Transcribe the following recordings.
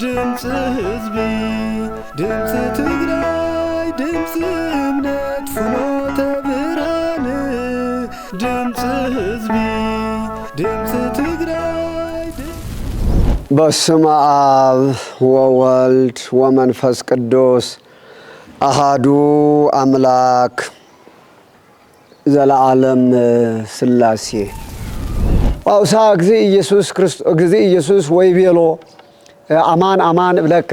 ድምፂ ህዝቢ፣ ድምፂ ትግራይ፣ ድምፂ እምነት፣ ፍኖተ ብርሃን፣ ድምፂ ህዝቢ፣ ድምፂ ትግራይ። በስመ አብ ወወልድ ወመንፈስ ቅዱስ አሃዱ አምላክ ዘለዓለም ስላሴ። አውሳ እግዚእ ኢየሱስ ክርስቶ-፣ እግዚእ ኢየሱስ ወይቤሎ፣ አማን አማን እብለከ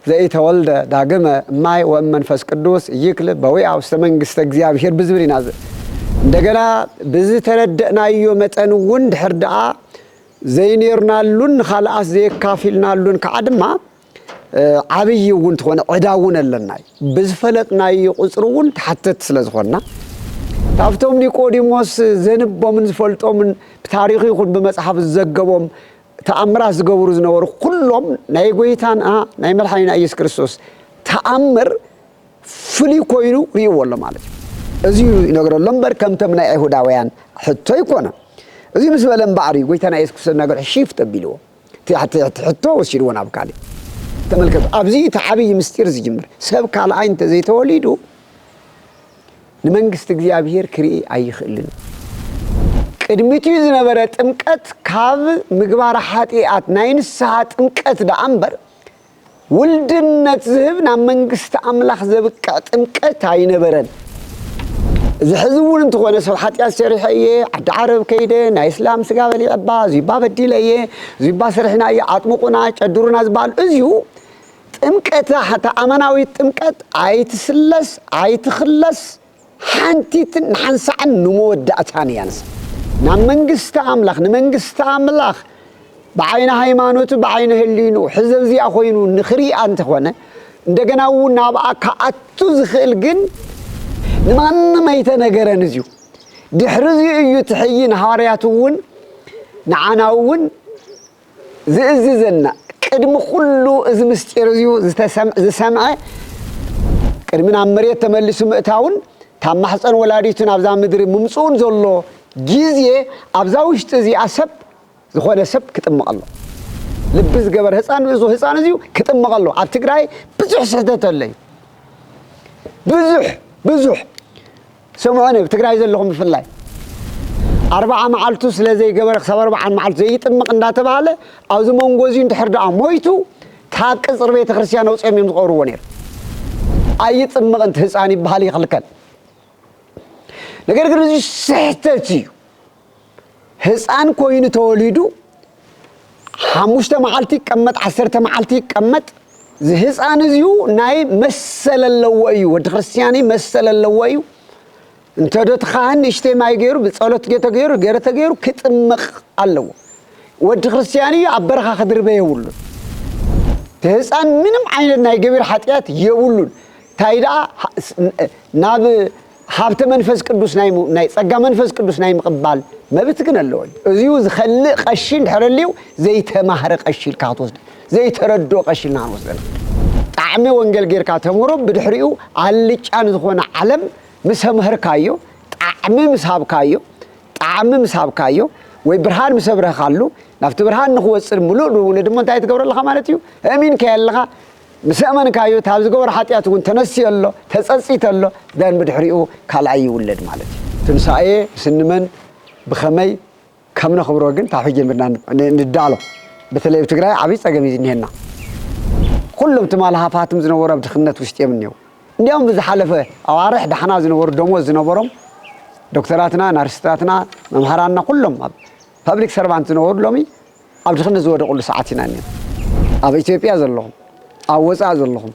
ዘኢተወልደ ዳግመ እማይ ወእም መንፈስ ቅዱስ ይክል በዊአ ውስተ መንግስተ እግዚኣብሔር ብዝብል ኢና። ዝ-፣ እንደገና ብዝተረደእናዮ መጠን እውን ድሕር ደኣ ዘይኔርናሉን ንኻልኣት ዘየካፊልናሉን ከዓ ድማ፣ እ፣ ዓብዪ እውን ትኾነ ዕዳ እውን ኣለና እዩ። ብዝፈለጥናዮ ቁፅሪ እውን ተሓተት ስለ ዝኾንና፣ ካብቶም ኒቆዲሞስ ዘንቦምን ዝፈልጦምን ብታሪኹ ይኹን ብመፅሓፍ ዝዘገቦም ተኣምራት ዝገብሩ ዝነበሩ ኩሎም ናይ ጎይታና ናይ መድሓኒና ኢየሱስ ክርስቶስ ተኣምር ፍሉይ ኮይኑ ርእይዎ ኣሎ ማለት እዩ። እዚ እዩ ይነግረሎ እምበር ከምቶም ናይ ኣይሁዳውያን ሕቶ ኣይኮነን። እዚ ምስ በለ እምበኣር እዩ ጎይታና ኢየሱስ ክርስቶስ ነገር ሺፍት ኣቢልዎ። እቲ፣ እቲ፣ እቲ ሕቶ ወሲድዎ ናብ ካልእ። ተመልከቱ፣ ኣብዚ እቲ ዓብዪ ምስጢር ዝጅምር። ሰብ ካልኣይ እንተዘይተወሊዱ ንመንግስቲ እግዚኣብሔር ክርኢ ኣይኽእልን። ቅድሚቱ ዝነበረ ጥምቀት ካብ ምግባር ሓጢኣት ናይ ንስሓ ጥምቀት ደኣ እምበር ውልድነት ዝህብ ናብ መንግስቲ ኣምላኽ ዘብቅዕ ጥምቀት ኣይነበረን። እዚ ሕዚ እውን እንተኾነ ሰብ ሓጢኣት ሰሪሐ እየ፣ ዓዲ ዓረብ ከይደ፣ ናይ እስላም ስጋ በሊዐባ፣ እዚባ በዲለ እየ፣ እዚባ ሰሪሕና እየ፣ ኣጥምቑና፣ ጨድሩና ዝበሃል እዚዩ ጥምቀት፣ እታ ኣማናዊት ጥምቀት ኣይትስለስ፣ ኣይትኽለስ፣ ሓንቲትን ንሓንሳዕን ንመወዳእታን እያ ንሳ። ናብ መንግስቲ ኣምላኽ፣ ንመንግስቲ ኣምላኽ ብዓይኒ ሃይማኖቱ፣ ብዓይኒ ህሊኑ፣ ሕዚ ኣብዚኣ ኮይኑ ንኽሪኣ እንተኾነ፣ እንደገና እውን ናብኣ ክኣቱ ዝኽእል ግን ንማንም ኣይተነገረን። እዚዩ ድሕሪ እዚኡ እዩ እቲ ሕጂ ንሃዋርያት እውን ንዓና እውን ዝእዝዘና። ቅድሚ ኩሉ እዚ ምስጢር እዚዩ ዝተሰም-፣ ዝሰምዐ ቅድሚ ናብ መሬት ተመሊሱ ምእታውን ካብ ማሕፀን ወላዲቱ ናብዛ ምድሪ ምምፅኡን ዘሎ ግዜ ኣብዛ ውሽጢ እዚኣ ሰብ ዝኾነ ሰብ ክጥምቕ ኣሎ። ልቢ ዝገበር ህፃን፣ እዚ ህፃን እዚዩ ክጥምቕ ኣሎ። ኣብ ትግራይ ብዙሕ ስሕተት ኣሎ እዩ። ብዙሕ፣ ብዙሕ። ስምዑኒ፣ ኣብ ትግራይ ዘለኹም ብፍላይ። ኣርብዓ መዓልቱ ስለ ዘይገበረ ክሳብ ኣርብዓን መዓልቱ ዘይጥምቕ እንዳተባሃለ ኣብዚ መንጎ እዚ እንድሕር ደኣ ሞይቱ ካብ ቅፅሪ ቤተ ክርስቲያን ኣውፅኦም እዮም ዝቐብርዎ ነይሩ። ኣይጥምቕን እቲ ህፃን ይበሃል ይኽልከል። ነገር ግን እዚ ስሕተት እዩ። ህፃን ኮይኑ ተወሊዱ ሓሙሽተ መዓልቲ ይቀመጥ፣ ዓሰርተ መዓልቲ ይቀመጥ። እዚ ህፃን እዚዩ ናይ መሰል ኣለዎ እዩ። ወዲ ክርስቲያን እዩ፣ መሰል ኣለዎ እዩ። እንተዶ እቲ ካህን ንእሽተይ ማይ ገይሩ፣ ብጸሎት ጌ-፣ ተገይሩ፣ ገይረ ተገይሩ ክጥምቕ ኣለዎ። ወዲ ክርስቲያን እዩ፣ ኣብ በረኻ ክድርበ የብሉን። እቲ ህፃን ምንም ዓይነት ናይ ገቢር ሓጢኣት የብሉን። እንታይ ደኣ፣ ናብ ሃብተ መንፈስ ቅዱስ ናይ ም-፣ ናይ ጸጋ መንፈስ ቅዱስ ናይ ምቕባል መብት ግን ኣለዎ እዩ። እዚዩ ዝኸልእ ቀሺ እንድሕር ኣልዩ ዘይተማህረ ቀሺ ኢልካ ክትወስዶ፣ ዘይተረድኦ ቀሺ ኢልና ክንወስዶ ኢና። ጣዕሚ ወንጌል ጌርካ ተምህሮ፣ ብድሕሪኡ ኣልጫ ንዝኾነ ዓለም ምስ ኣምሀርካዮ፣ ጣዕሚ ምስ ሃብካዮ፣ ጣዕሚ ምስ ሃብካዮ፣ ወይ ብርሃን ምስ ኣብረህካሉ፣ ናብቲ ብርሃን ንኽወጽእ ምሉእ ንውሉድ እሞ እንታይ ትገብሮ ኣለኻ ማለት እዩ? ኣእሚንካዮ ኣለኻ። ምስ ኣመንካዮ፣ እቲ ኣብ ዝገበሮ ሓጢኣት እውን ተነስዮ ኣሎ፣ ተጸጺተ ኣሎ፣ ደን ብድሕሪኡ ካልኣይ ይውለድ ማለት እዩ። ትንሳኤ ምስ እንመን ብኸመይ ከም ነኽብሮ ግን ካብ ሕጂ ጀሚርና ን-፣ ን-፣ ንዳሎ። በተለይ ኣብ ትግራይ ዓብዪ ጸገም እዩ ዝኒሀና። ኩሎም ትማል ሃፋትም ዝነበሩ ኣብ ድኽነት ውሽጢ እዮም እኒአው። እንዲያውም ብዝሓለፈ ኣዋርሕ ዳሕና ዝነበሩ ደሞዝ ዝነበሮም ዶክተራትና፣ ናርስታትና፣ መምሃራንና ኩሎም ኣብ ፐብሊክ ሰርቫንት ዝነበሩ ሎሚ ኣብ ድኽነት ዝወደቑሉ ሰዓት ኢና እኒና። ኣብ ኢትዮጵያ ዘለኹም፣ ኣብ ወፃእ ዘለኹም፣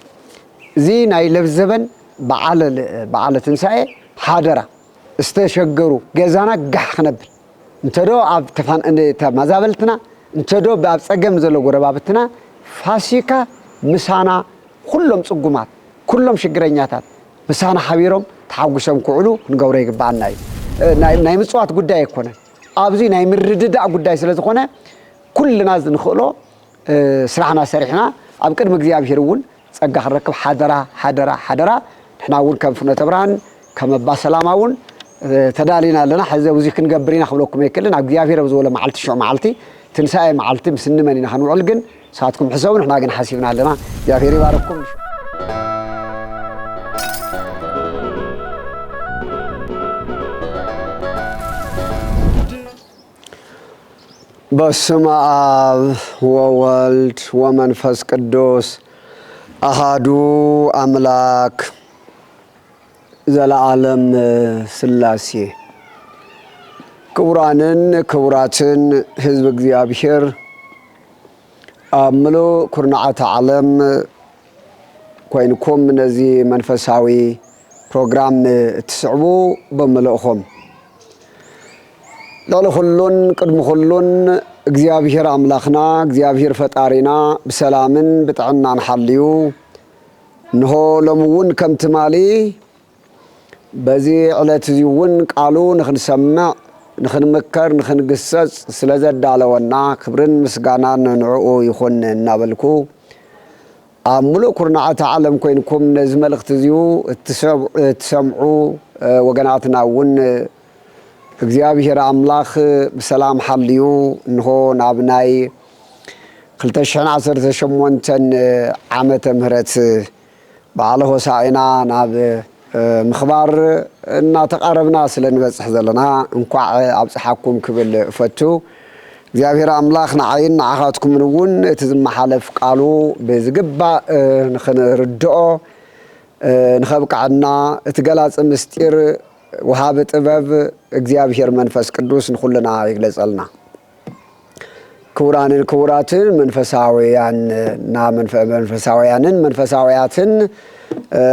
እዚ ናይ ለብዘበን በዓለ ል-፣ በዓለ ትንሳኤ ሓደራ፣ ዝተሸገሩ ገዛና ጋሕ ክነብል፣ እንተዶ ኣብ ተፋን-፣ ን-፣ ተመዛበልትና፣ እንተዶ ኣብ ፀገም ዘሎ ጎረባብትና፣ ፋሲካ ምሳና ኩሎም ፅጉማት፣ ኩሎም ሽግረኛታት ምሳና ሓቢሮም ተሓጉሶም ክውዕሉ ክንገብሮ ይግብኣና እዩ። እ፣ ናይ፣ ናይ ምፅዋት ጉዳይ ኣይኮነን። ኣብዚ ናይ ምርድዳእ ጉዳይ ስለ ዝኾነ፣ ኩልና ዝንኽእሎ፣ እ፣ ስራሕና ሰሪሕና ኣብ ቅድሚ እግዚኣብሄር እውን ጸጋ ክንረክብ ሓደራ፣ ሓደራ፣ ሓደራ። ንሕና እውን ከም ፍኖተ ብርሃን፣ ከም ኣባ ሰላማ እውን፣ ተዳሊና ኣለና። ሕዚ ኣብዚ ክንገብር ኢና ክብለኩም ኣይክእልን። ኣብ እግዚኣብሔር ኣብ ዝበሎ መዓልቲ፣ ሽዑ መዓልቲ፣ ትንሳኤ መዓልቲ፣ ምስ እንመን ኢና ክንውዕል ግን ንስኻትኩም ሕሰቡ፣ ንሕና ግን ሓሲብና ኣለና። እግዚኣብሔር ይባርኩም። በስመ አብ ወወልድ ወመንፈስ ቅዱስ አሃዱ አምላክ ዘለዓለም ስላሴ። ክቡራንን ክቡራትን ህዝብ እግዚኣብሔር፣ ኣብ ምሉእ ኩርናዓት ዓለም ኮይንኩም ነዚ መንፈሳዊ ፕሮግራም እትስዕቡ ብምልእኹም፣ ልዕሊ ኩሉን ቅድሚ ኩሉን እግዚኣብሔር ኣምላኽና፣ እግዚኣብሔር ፈጣሪና ብሰላምን ብጥዕናን ሓልዩ፣ እንሆ ሎሚ እውን ከም ትማሊ በዚ ዕለት እዚ እውን ቃሉ ንኽንሰምዕ፣ ንኽንምከር፣ ንኽንግሰጽ ስለ ዘዳለወና ክብርን ምስጋናን ንዕኡ ይኹን እናበልኩ፣ ኣብ ምሉእ ኩርናዓት ዓለም ኮይንኩም ነዚ መልእኽቲ እዚዩ እትሰብ-፣ እትሰምዑ፣ እ፣ ወገናትና እውን እግዚኣብሔር ኣምላኽ ብሰላም ሓልዩ እንሆ ናብ ናይ ክልተ ሽሕን ዓሰርተ ሸሞንተን ዓመተ ምህረት በዓለ ሆሳዕና ናብ፣ እ፣ ምኽባር እናተቓረብና ስለ ንበጽሕ ዘለና እንኳዕ ኣብጽሓኩም ክብል እፈቱ። እግዚኣብሔር ኣምላኽ ንዓይን ንዓኻትኩምን እውን እቲ ዝመሓለፍ ቃሉ ብዝግባእ፣ እ፣ ንኽንርድኦ፣ እ፣ ንኸብቅዐና እቲ ገላጺ ምስጢር ወሃቢ ጥበብ እግዚኣብሔር መንፈስ ቅዱስ ንኹልና ይግለጸልና። ክቡራንን ክቡራትን መንፈሳውያን እና መንፈ-፣ መንፈሳውያንን መንፈሳውያትን፣ እ፣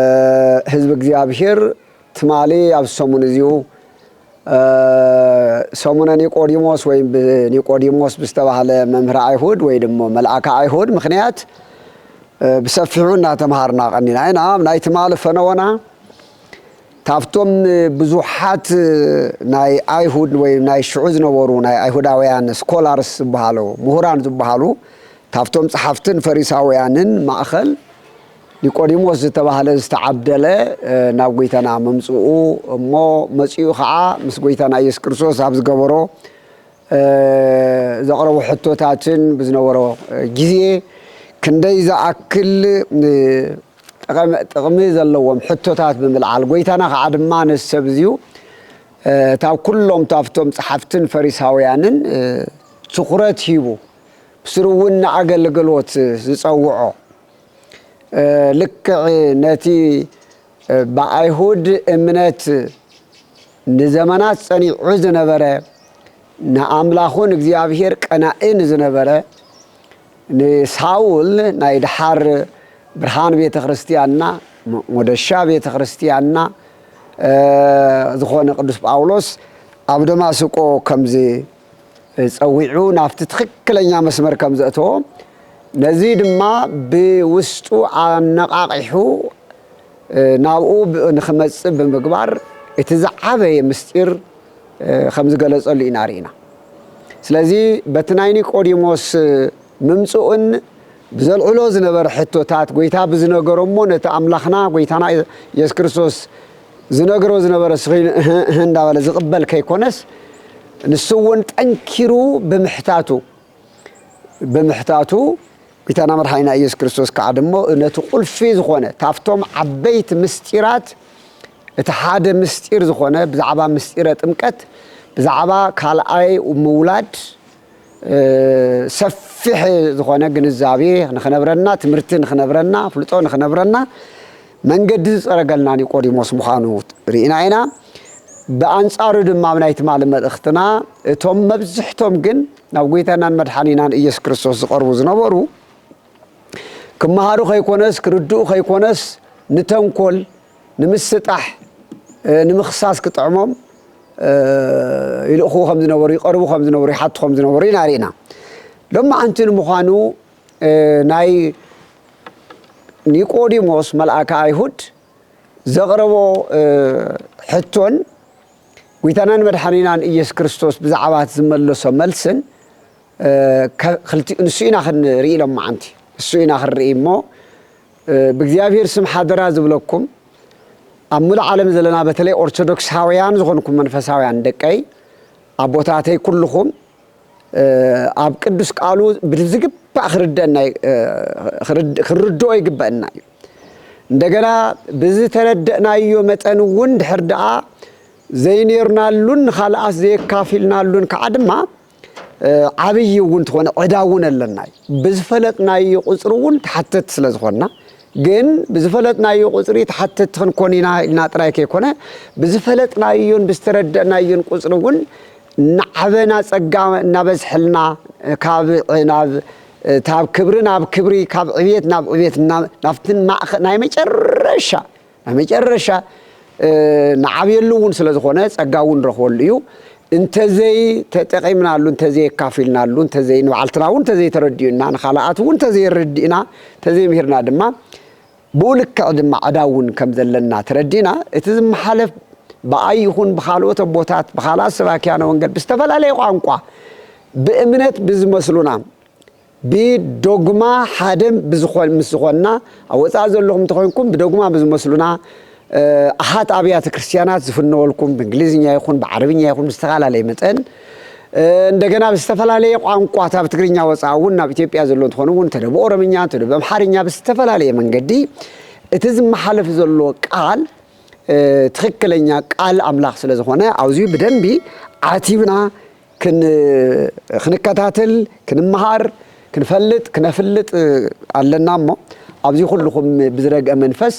ህዝቢ እግዚኣብሔር ትማሊ ኣብ ሰሙን እዚዩ፣ እ፣ ሰሙነ ኒቆዲሞስ ወይም ብኒቆዲሞስ ብዝተባህለ መምህር ኣይሁድ ወይ ድማ መልኣከ ኣይሁድ ምኽንያት፣ እ፣ ብሰፊሑ እናተምሃርና ቀኒና ኢና። ኣብ ናይ ትማሊ ፈነወና ታብቶም ብዙሓት ናይ ኣይሁድ ወይ ናይ ሽዑ ዝነበሩ ናይ ኣይሁዳውያን ስኮላርስ ዝበሃሉ፣ ምሁራን ዝበሃሉ፣ ታብቶም ጸሓፍትን ፈሪሳውያንን ማእኸል ኒቆዲሞስ ዝተባህለ ዝተዓብደለ፣ እ፣ ናብ ጎይታና ምምጽኡ እሞ መጺኡ ኸዓ ምስ ጎይታና ኢየሱስ ክርስቶስ ኣብ ዝገበሮ፣ እ፣ ዘቕረቦ ሕቶታትን ብዝነበሮ፣ እ፣ ግዜ ክንደይ ዝኣክል፣ እ፣ ጠቐም-፣ ጥቕሚ ዘለዎም ሕቶታት ብምልዓል፣ ጎይታና ኸዓ ድማ ነዚ ሰብ እዚዩ፣ እ፣ ታብ ኩሎም ታብቶም ጸሓፍትን ፈሪሳውያንን፣ እ፣ ትኹረት ሂቡ፣ ብስሩ እውን ንኣገልግሎት ዝጸውዖ፣ እ፣ ልክዕ ነቲ፣ እ፣ ብኣይሁድ እምነት ንዘመናት ጸኒዑ ዝነበረ፣ ንኣምላኹ ንእግዚኣብሔር ቀናኢ ንዝነበረ፣ ንሳውል ናይ ደሓር ብርሃን ቤተ ክርስቲያንና፣ ሞ-፣ ሞደሻ ቤተ ክርስቲያንና፣ እ፣ ዝኾነ ቅዱስ ጳውሎስ ኣብ ደማስቆ ከምዚ ጸዊዑ ናብቲ ትኽክለኛ መስመር ከም ዘእተዎ፣ ነዚ ድማ ብውስጡ ኣነቓቒሑ፣ እ፣ ናብኡ ብ-፣ ንኽመጽእ ብምግባር እቲ ዝዓበየ ምስጢር፣ እ፣ ከም ዝገለጸሉ ኢና ርኢና። ስለዚ በቲ ናይ ኒቆዲሞስ ምምጽኡን ብዘልዕሎ ዝነበረ ሕቶታት፣ ጎይታ ብዝነገሮ እሞ ነቲ ኣምላኽና ጎይታና የሱስ ክርስቶስ ዝነግሮ ዝነበረ ስኺ እህ፣ እህ እንዳበለ ዝቕበል ከይኮነስ፣ ንሱ እውን ጠንኪሩ ብምሕታቱ፣ ብምሕታቱ፣ ጎይታና መድሓኒና ኢየሱስ ክርስቶስ ከዓ ድሞ ነቲ ቁልፊ ዝኾነ፣ ታፍቶም ዓበይቲ ምስጢራት፣ እቲ ሓደ ምስጢር ዝኾነ፣ ብዛዕባ ምስጢረ ጥምቀት፣ ብዛዕባ ካልኣይ ምውላድ፣ እ፣ ሰፊሕ ዝኾነ ግንዛቤ ንኽነብረና፣ ትምህርቲ ንኽነብረና፣ ፍልጦ ንኽነብረና መንገዲ ዝጸረገልና ኒቆዲሞስ ምዃኑ ርኢና ኢና። ብኣንጻሩ ድማ ኣብ ናይ ትማሊ መልእኽትና፣ እቶም መብዝሕቶም ግን ናብ ጎይታናን መድሓኒናን ኢየሱስ ክርስቶስ ዝቐርቡ ዝነበሩ፣ ክመሃሩ ከይኮነስ፣ ክርድኡ ከይኮነስ፣ ንተንኮል፣ ንምስጣሕ፣ እ፣ ንምኽሳስ ክጥዕሞም፣ እ፣ ይልእኹ ከም ዝነበሩ፣ ይቐርቡ ከም ዝነበሩ፣ ይሓቱ ከም ዝነበሩ ኢና ርኢና። ሎማዓንቲ ንምዃኑ፣ እ፣ ናይ ኒቆዲሞስ መልኣከ ኣይሁድ ዘቕረቦ፣ እ፣ ሕቶን ጎይታናን መድሓኒናን ኢየሱስ ክርስቶስ ብዛዕባ እቲ ዝመለሶ መልስን፣ እ፣ ከ-፣ ክልቲኡ ንሱ ኢና ክንርኢ ሎማዓንቲ። ንሱ ኢና ክንርኢ እሞ፣ እ፣ ብእግዚኣብሔር ስም ሓደራ ዝብለኩም፣ ኣብ ሙሉእ ዓለም ዘለና በተለይ ኦርቶዶክሳውያን ዝኾንኩም መንፈሳውያን ደቀይ ኣቦታተይ ኩልኹም ኣብ ቅዱስ ቃሉ ብዝግባእ ክርደእና ክርድኦ ይግበአና እዩ። እንደገና ብዝተረደእናዮ መጠን እውን ድሕር ደኣ ዘይኔርናሉን ንኻልኣት ዘየካፊልናሉን ከዓ ድማ ዓብዪ እውን ትኾነ ዕዳ እውን ኣለና እዩ። ብዝፈለጥናዮ ቁፅሪ እውን ተሓተት ስለ ዝኾንና ግን ብዝፈለጥናዮ ቁፅሪ ተሓተት ክንኮን ኢና ኢልና ጥራይ ከይኮነ ብዝፈለጥናዮን ብዝተረደእናዮን ቁፅሪ እውን እናዓበና ጸጋ እናበዝሐልና ካብ ናብ ታብ ክብሪ ናብ ክብሪ ካብ ዕብየት ናብ ዕብየት ናብትን ማእኸ ናይ መጨረሻ ናይ መጨረሻ ንዓብየሉ እውን ስለ ዝኾነ ጸጋ እውን ንረኽበሉ እዩ። እንተዘይ ተጠቒምናሉ እንተዘይ ኣካፊልናሉ እንተዘይ ንባዕልትና እውን እንተዘይ ተረዲኡና ንኻልኣት እውን እንተዘይ ረዲእና እንተዘይ ምሂርና ድማ ብኡ ልክዕ ድማ ዕዳ እውን ከም ዘለና ተረዲና እቲ ዝመሓለፍ ብኣይ ይኹን ብኻልኦት ኣቦታት ብኻልኣት ሰባኪያነ ወንገል ብዝተፈላለየ ቋንቋ ብእምነት ብዝመስሉና ብዶግማ ሓደ ብዝኾን ምስ ዝኾንና ኣብ ወፃኢ ዘለኹም እንተኾይንኩም ብዶግማ ብዝመስሉና ኣሃት ኣብያተ ክርስቲያናት ዝፍነወልኩም ብእንግሊዝኛ ይኹን ብዓረብኛ ይኹን ብዝተፈላለየ መጠን እንደገና ብዝተፈላለየ ቋንቋ ካብ ትግርኛ ወፃኢ እውን ናብ ኢትዮጵያ ዘሎ እንትኾኑ እውን እንተደ ብኦሮምኛ እንተደ ብኣምሓርኛ ብዝተፈላለየ መንገዲ እቲ ዝመሓለፍ ዘሎ ቃል ትኽክለኛ ቃል ኣምላኽ ስለ ዝኾነ ኣብዚ ብደንቢ ዓቲብና ክንከታተል ክንመሃር ክንፈልጥ ክነፍልጥ ኣለና እሞ ኣብዚ ኩልኹም ብዝረግአ መንፈስ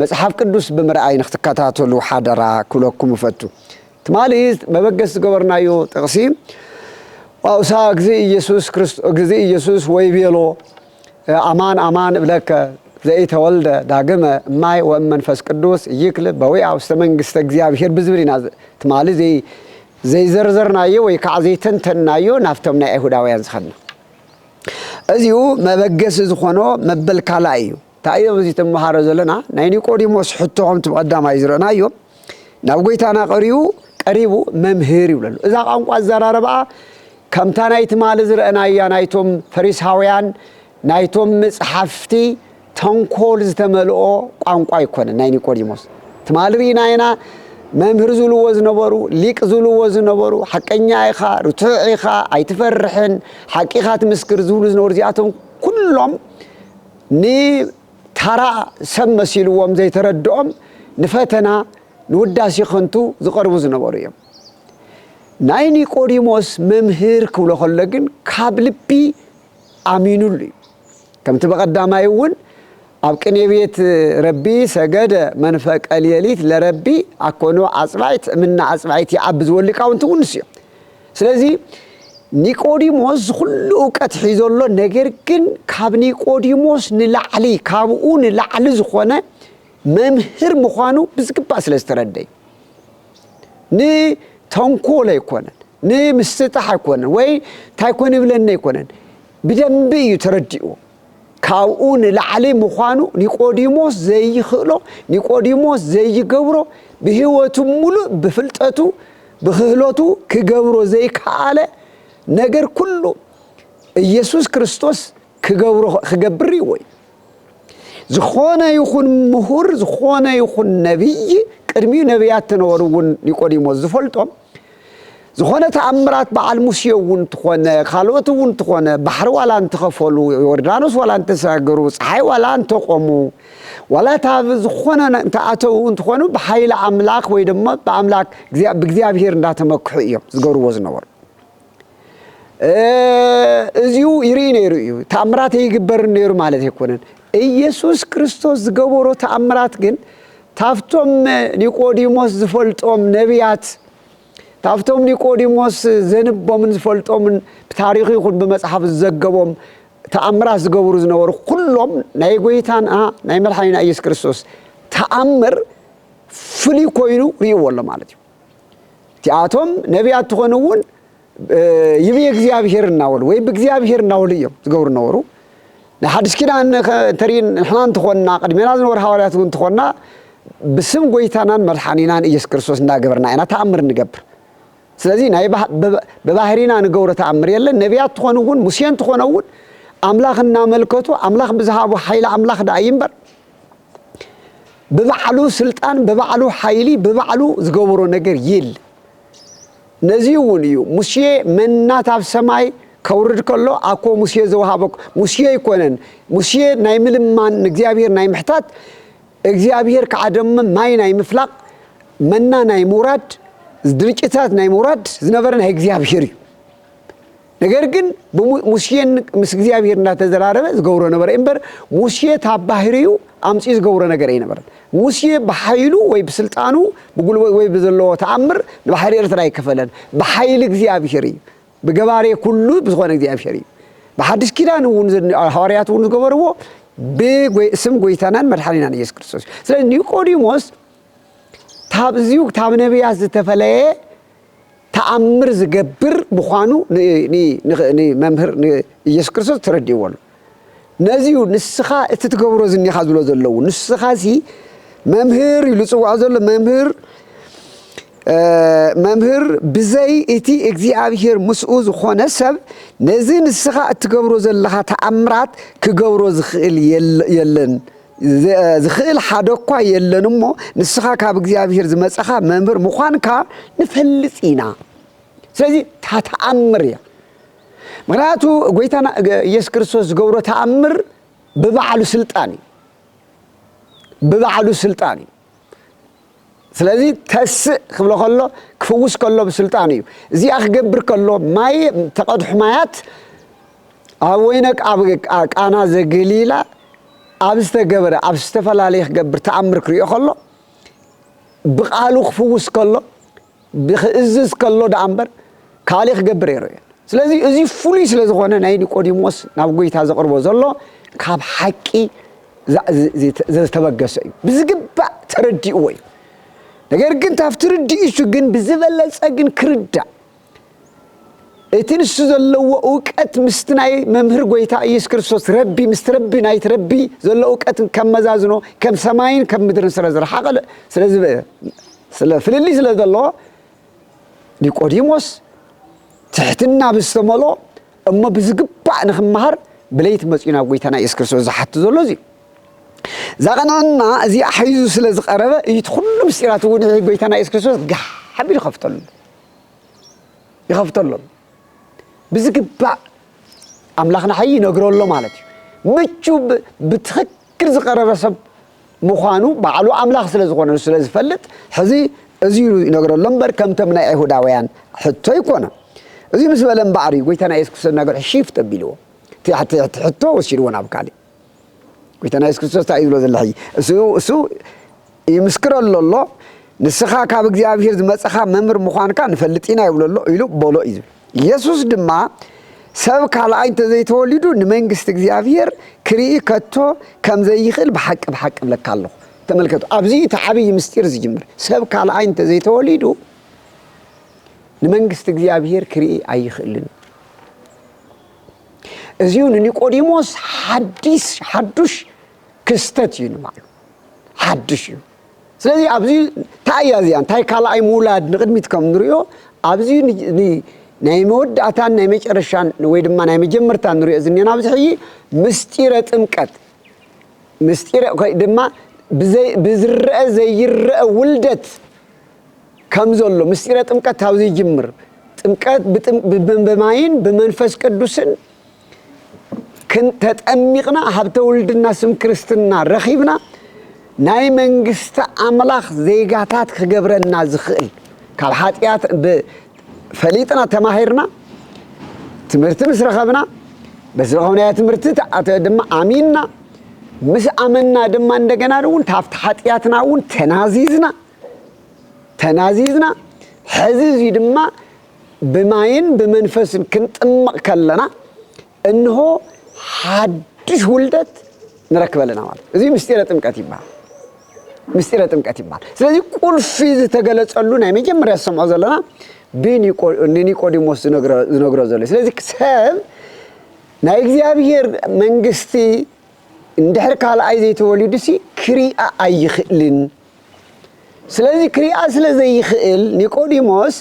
መፅሓፍ ቅዱስ ብምርኣይ ንክትከታተሉ ሓደራ ክብለኩም እፈቱ። ትማሊ መበገሲ ዝገበርናዮ ጥቕሲ ዋውሳ ግዜ ኢየሱስ ክርስቶ ግዜ ኢየሱስ ወይ ቤሎ ኣማን ኣማን እብለከ ዘኢተወልደ ዳግመ እማይ ወእም መንፈስ ቅዱስ ይክል በዊኣ ውስተ መንግስተ እግዚኣብሔር ብዝብል ኢና ትማሊ ዘይዘርዘርናዮ ወይ ከዓ ዘይተንተንናዮ ናብቶም ናይ ኣይሁዳውያን ዝኸድና። እዚኡ መበገሲ ዝኾኖ መበል ካልኣይ እዩ። እንታይ እዮም እዚ ትመሃሮ ዘለና ናይ ኒቆዲሞስ ሕቶ ከምቲ ብቐዳማይ ዝረእናዮ ናብ ጎይታና ቀሪቡ ቀሪቡ መምህር ይብለሉ። እዛ ቋንቋ ኣዘራረባኣ ከምታ ናይ ትማሊ ዝረእናያ ናይቶም ፈሪሳውያን ናይቶም መፅሓፍቲ ተንኮል ዝተመልኦ ቋንቋ ኣይኮነን ናይ ኒቆዲሞስ። ትማሊ ርኢና ኢና መምህር ዝብልዎ ዝነበሩ ሊቅ ዝብልዎ ዝነበሩ ሓቀኛ ኢኻ ርቱዕ ኢኻ ኣይትፈርሕን ሓቂኻ ትምስክር ዝብሉ ዝነበሩ እዚኣቶም ኩሎም ንታራ ሰብ መሲልዎም ዘይተረድኦም ንፈተና ንውዳሴ ከንቱ ዝቐርቡ ዝነበሩ እዮም። ናይ ኒቆዲሞስ መምህር ክብሎ ከሎ ግን ካብ ልቢ ኣሚኑሉ እዩ። ከምቲ ብቐዳማይ እውን ኣብ ቅኔ ቤት ረቢ ሰገደ መንፈቀ ሌሊት ለረቢ ኣኮኖ ኣፅባይት እምና ኣፅባይት ይዓቢ ዝበሉ ሊቃውንቲ እውን ንሱ እዮም። ስለዚ ኒቆዲሞስ ዝኩሉ እውቀት ሒዞ ኣሎ። ነገር ግን ካብ ኒቆዲሞስ ንላዕሊ ካብኡ ንላዕሊ ዝኾነ መምህር ምዃኑ ብዝግባእ ስለ ዝተረደዩ ንተንኮል ኣይኮነን ንምስጣሕ ኣይኮነን ወይ እንታይ ኮን ይብለኒ ኣይኮነን ብደንቢ እዩ ተረዲእዎ። ካብኡ ንላዕሊ ምዃኑ ኒቆዲሞስ ዘይኽእሎ ኒቆዲሞስ ዘይገብሮ ብህይወቱ ሙሉእ ብፍልጠቱ ብክህሎቱ ክገብሮ ዘይከኣለ ነገር ኩሉ ኢየሱስ ክርስቶስ ክገብሮ ክገብር ይዎ እዩ። ዝኾነ ይኹን ምሁር ዝኾነ ይኹን ነቢይ ቅድሚኡ ነቢያት ተነበሩ እውን ኒቆዲሞስ ዝፈልጦም ዝኾነ ተኣምራት በዓል ሙሴ እውን እንተኾነ ካልኦት እውን እንተኾነ ባሕሪ ዋላ እንተኸፈሉ ዮርዳኖስ ዋላ እንተሳገሩ ፀሓይ ዋላ እንተቆሙ ዋላ እታ ዝኾነ እንተኣተዉ እንትኾኑ ብሓይሊ ኣምላኽ ወይ ድማ ብኣምላክ ብእግዚኣብሄር እንዳተመክሑ እዮም ዝገብርዎ ዝነበሩ። እዚኡ ይርኢ ነይሩ እዩ። ተኣምራት ኣይግበርን ነይሩ ማለት ኣይኮነን። ኢየሱስ ክርስቶስ ዝገበሮ ተኣምራት ግን ታብቶም ኒቆዲሞስ ዝፈልጦም ነቢያት ታብቶም ኒቆዲሞስ ዘንቦምን ዝፈልጦምን ብታሪኹ ይኹን ብመጽሓፍ ዝዘገቦም ተኣምራት ዝገብሩ ዝነበሩ ኩሎም ናይ ጎይታና ናይ መድሓኒና ኢየሱስ ክርስቶስ ተኣምር ፍሉይ ኮይኑ ርእይዎ ኣሎ ማለት እዩ። እቲኣቶም ነቢያት ትኾኑ እውን ይብየ እግዚኣብሔር እናበሉ ወይ ብእግዚኣብሔር እናበሉ እዮም ዝገብሩ ነበሩ። ናይ ሓድሽ ኪዳን እንተርኢ ንሕና እንትኾንና ቅድሜና ዝነበሩ ሃዋርያት እውን እንትኾንና ብስም ጎይታናን መድሓኒናን ኢየሱስ ክርስቶስ እንዳገበርና ኢና ተኣምር እንገብር። ስለዚ ናይ ብባህሪና ንገብሮ ተኣምር የለን። ነቢያት ትኾኑ እውን ሙሴ እንትኾነ እውን ኣምላኽ እናመልከቱ ኣምላኽ ብዝሃቦ ሓይሊ ኣምላኽ ደኣ እዩ እምበር ብባዕሉ ስልጣን፣ ብባዕሉ ሓይሊ፣ ብባዕሉ ዝገበሮ ነገር የለ። ነዚ እውን እዩ ሙሴ መና ካብ ሰማይ ከውርድ ከሎ ኣኮ ሙሴ ዘውሃበ። ሙሴ ኣይኮነን። ሙሴ ናይ ምልማን ንእግዚኣብሔር ናይ ምሕታት፣ እግዚኣብሔር ከዓ ደሞ ማይ ናይ ምፍላቕ፣ መና ናይ ምውራድ፣ ድርጭታት ናይ ምውራድ ዝነበረ ናይ እግዚኣብሔር እዩ። ነገር ግን ብሙ- ሙሴን ምስ እግዚኣብሔር እናተዘራረበ ዝገብሮ ነበረ እምበር፣ ሙሴ ታብ ባህሪኡ ኣምፂኡ ዝገብሮ ነገር ኣይነበረን። ሙሴ ብሓይሉ ወይ ብስልጣኑ፣ ብጉልበቱ ወይ ብዘለዎ ተኣምር ንባሕሪ ኤርትራ ኣይከፈለን። ብሓይሊ እግዚኣብሔር እዩ። ብገባሬ ኩሉ ብዝኾነ እግዚኣብሔር እዩ። ብሓድሽ ኪዳን እውን ዝን- ሃዋርያት እውን ዝገበርዎ ብጎይ- ስም ጎይታናን መድሓኒናን ኢየሱስ ክርስቶስ እዩ። ስለዚ ኒቆዲሞስ ታብ እዚሁ ታብ ነቢያት ዝተፈለየ ተኣምር ዝገብር ምዃኑ ን- ን- ን- ንመምህር ንኢየሱስ ክርስቶስ ተረዲእዎ ኣሎ። ነዚዩ ንስኻ እቲ ትገብሮ ዝኒኻ ዝብሎ ዘለዉ፣ ንስኻ ሲ መምህር ኢሉ ዝጽውዖ ዘሎ መምህር፣ እ፣ መምህር ብዘይ እቲ እግዚኣብሔር ምስኡ ዝኾነ ሰብ ነዚ ንስኻ እትገብሮ ዘለኻ ተኣምራት ክገብሮ ዝኽእል የለ- የለን። ዝ- ዝኽእል ሓደ እኳ የለን እሞ፣ ንስኻ ካብ እግዚኣብሔር ዝመጸኻ መምህር ምዃንካ ንፈልጥ ኢና። ስለዚ እታ ተኣምር እያ። ምኽንያቱ ጎይታና ገ- ኢየሱስ ክርስቶስ ዝገብሮ ተኣምር ብባዕሉ ስልጣን እዩ። ብባዕሉ ስልጣን እዩ። ስለዚ ተስእ ክብሎ ከሎ፣ ክፍውስ ከሎ ብስልጣን እዩ። እዚኣ ክገብር ከሎ፣ ማይ ተቐድሑ ማያት ኣብ ወይነ ቃ- ኣብ ቃ- ቃና ዘገሊላ ኣብ ዝተገበረ፣ ኣብ ዝተፈላለየ ክገብር ተኣምር ክሪኦ ከሎ፣ ብቃሉ ክፍውስ ከሎ፣ ብክእዝዝ ከሎ ደኣ እምበር ካልእ ክገብር ኣይረኣዮን። ስለዚ እዚ ፍሉይ ስለ ዝኾነ ናይ ኒቆዲሞስ ናብ ጎይታ ዘቕርቦ ዘሎ ካብ ሓቂ ዛ- ዝ- ዝ- ዝተበገሰ እዩ። ብዝግባእ ተረዲእዎ እዩ። ነገር ግን ካብቲ ርድኢቱ ግን ብዝበለጸ ግን ክርዳእ እቲ ንሱ ዘለዎ እውቀት ምስቲ ናይ መምህር ጎይታ ኢየሱስ ክርስቶስ ረቢ ምስቲ ረቢ ናይቲ ረቢ ዘሎ እውቀት ከመዛዝኖ ከም ሰማይን ከም ምድርን ስለ ዝረሓቐ ስለ ዝበ- ስለ ፍልልይ ስለ ዘለዎ ኒቆዲሞስ ትሕትና ብዝተመልኦ እሞ ብዝግባእ ንኽመሃር ብለይቲ መጺኡ ናብ ጎይታና ኢየሱስ ክርስቶስ ዝሓቱ ዘሎ እዚ እዩ። እዛ ቀንዕና እዚኣ ሒዙ ስለ ዝቐረበ እዩ እቲ ኩሉ ምስጢራት እውን ይሒ ጎይታና ኢየሱስ ክርስቶስ ጋሕ ኣቢሉ ይኸፍተሉ ይኸፍተሎም። ብዝግባእ ኣምላኽና ሓይ ይነግረሎ ማለት እዩ። ምቹ ብ- ብትኽክል ዝቐረበ ሰብ ምዃኑ ባዕሉ ኣምላኽ ስለ ዝኾነ ስለ ዝፈልጥ ሕዚ እዚ ይነግረሎ እምበር ከምቶም ናይ ኣይሁዳውያን ሕቶ ኣይኮነ። እዚ ምስ በለ እምበኣር እዩ ጎይታና የሱስ ክርስቶስ እናገርሑ ሺፍት ኣቢልዎ። እቲ ሕቶ ወሲድዎ ናብ ካልእ። ጎይታና የሱስ ክርስቶስ እንታይ እዩ ዝብሎ ዘሎ ሕጂ? እሱ እሱ ይምስክረሉ ኣሎ። ንስኻ ካብ እግዚኣብሔር ዝመጸኻ መምህር ምዃንካ ንፈልጥ ኢና ይብሎ ኣሎ ኢሉ በሎ እዩ ዝብል። የሱስ ድማ ሰብ ካልኣይ እንተዘይተወሊዱ ንመንግስቲ እግዚኣብሔር ክርኢ ከቶ ከም ዘይኽእል ብሓቂ ብሓቂ እብለካ ኣለኹ። ተመልከቱ፣ ኣብዚ እቲ ዓብዪ ምስጢር ዝጅምር ሰብ ካልኣይ እንተዘይተወሊዱ ንመንግስቲ እግዚኣብሔር ክርኢ ኣይኽእልን። እዚኡ ንኒቆዲሞስ ሓዲስ ሓዱሽ ክስተት እዩ ንባዕሉ ሓድሽ እዩ። ስለዚ ኣብዚ እንታይ እያ እዚኣ እንታይ ካልኣይ ምውላድ ንቕድሚት ከም ንሪኦ ኣብዚ ን- ን- ናይ መወዳእታን ናይ መጨረሻን ወይ ድማ ናይ መጀመርታ ንሪኦ ዝኒና ኣብዚ ሕጂ ምስጢረ ጥምቀት ምስጢረ ኮይ- ድማ ብዘይ- ብዝረአ ዘይረአ ውልደት ከም ዘሎ ምስጢረ ጥምቀት ካብዚ ይጅምር። ጥምቀት ብጥም- ብመ- ብማይን ብመንፈስ ቅዱስን ክን- ተጠሚቕና ሃብተ ውልድና ስም ክርስትና ረኺብና ናይ መንግስቲ ኣምላኽ ዜጋታት ክገብረና ዝኽእል ካብ ሓጢኣት ብ- ፈሊጥና ተማሂርና ትምህርቲ ምስ ረኸብና በዚ ረኸብናዮ ትምህርቲ ተኣተ ድማ ኣሚንና ምስ ኣመንና ድማ እንደገና እውን ካብቲ ሓጢኣትና እውን ተናዚዝና ተናዚዝና ሕዚ እዚ ድማ ብማይን ብመንፈስን ክንጥመቕ ከለና እንሆ ሓድሽ ውልደት ንረክብ ኣለና ማለት እዩ። እዚ ምስጢረ ጥምቀት ይበሃል። ምስጢረ ጥምቀት ይበሃል። ስለዚ ቁልፊ ዝተገለጸሉ ናይ መጀመርያ ዝሰምዖ ዘለና ብኒቆ- ንኒቆዲሞስ ዝነግሮ ዝነግሮ ዘሎ እዩ። ስለዚ ሰብ ናይ እግዚኣብሔር መንግስቲ እንድሕር ካልኣይ ዘይተወሊዱሲ ክሪኣ ኣይኽእልን። ስለዚ ክሪኣ ስለ ዘይኽእል ኒቆዲሞስ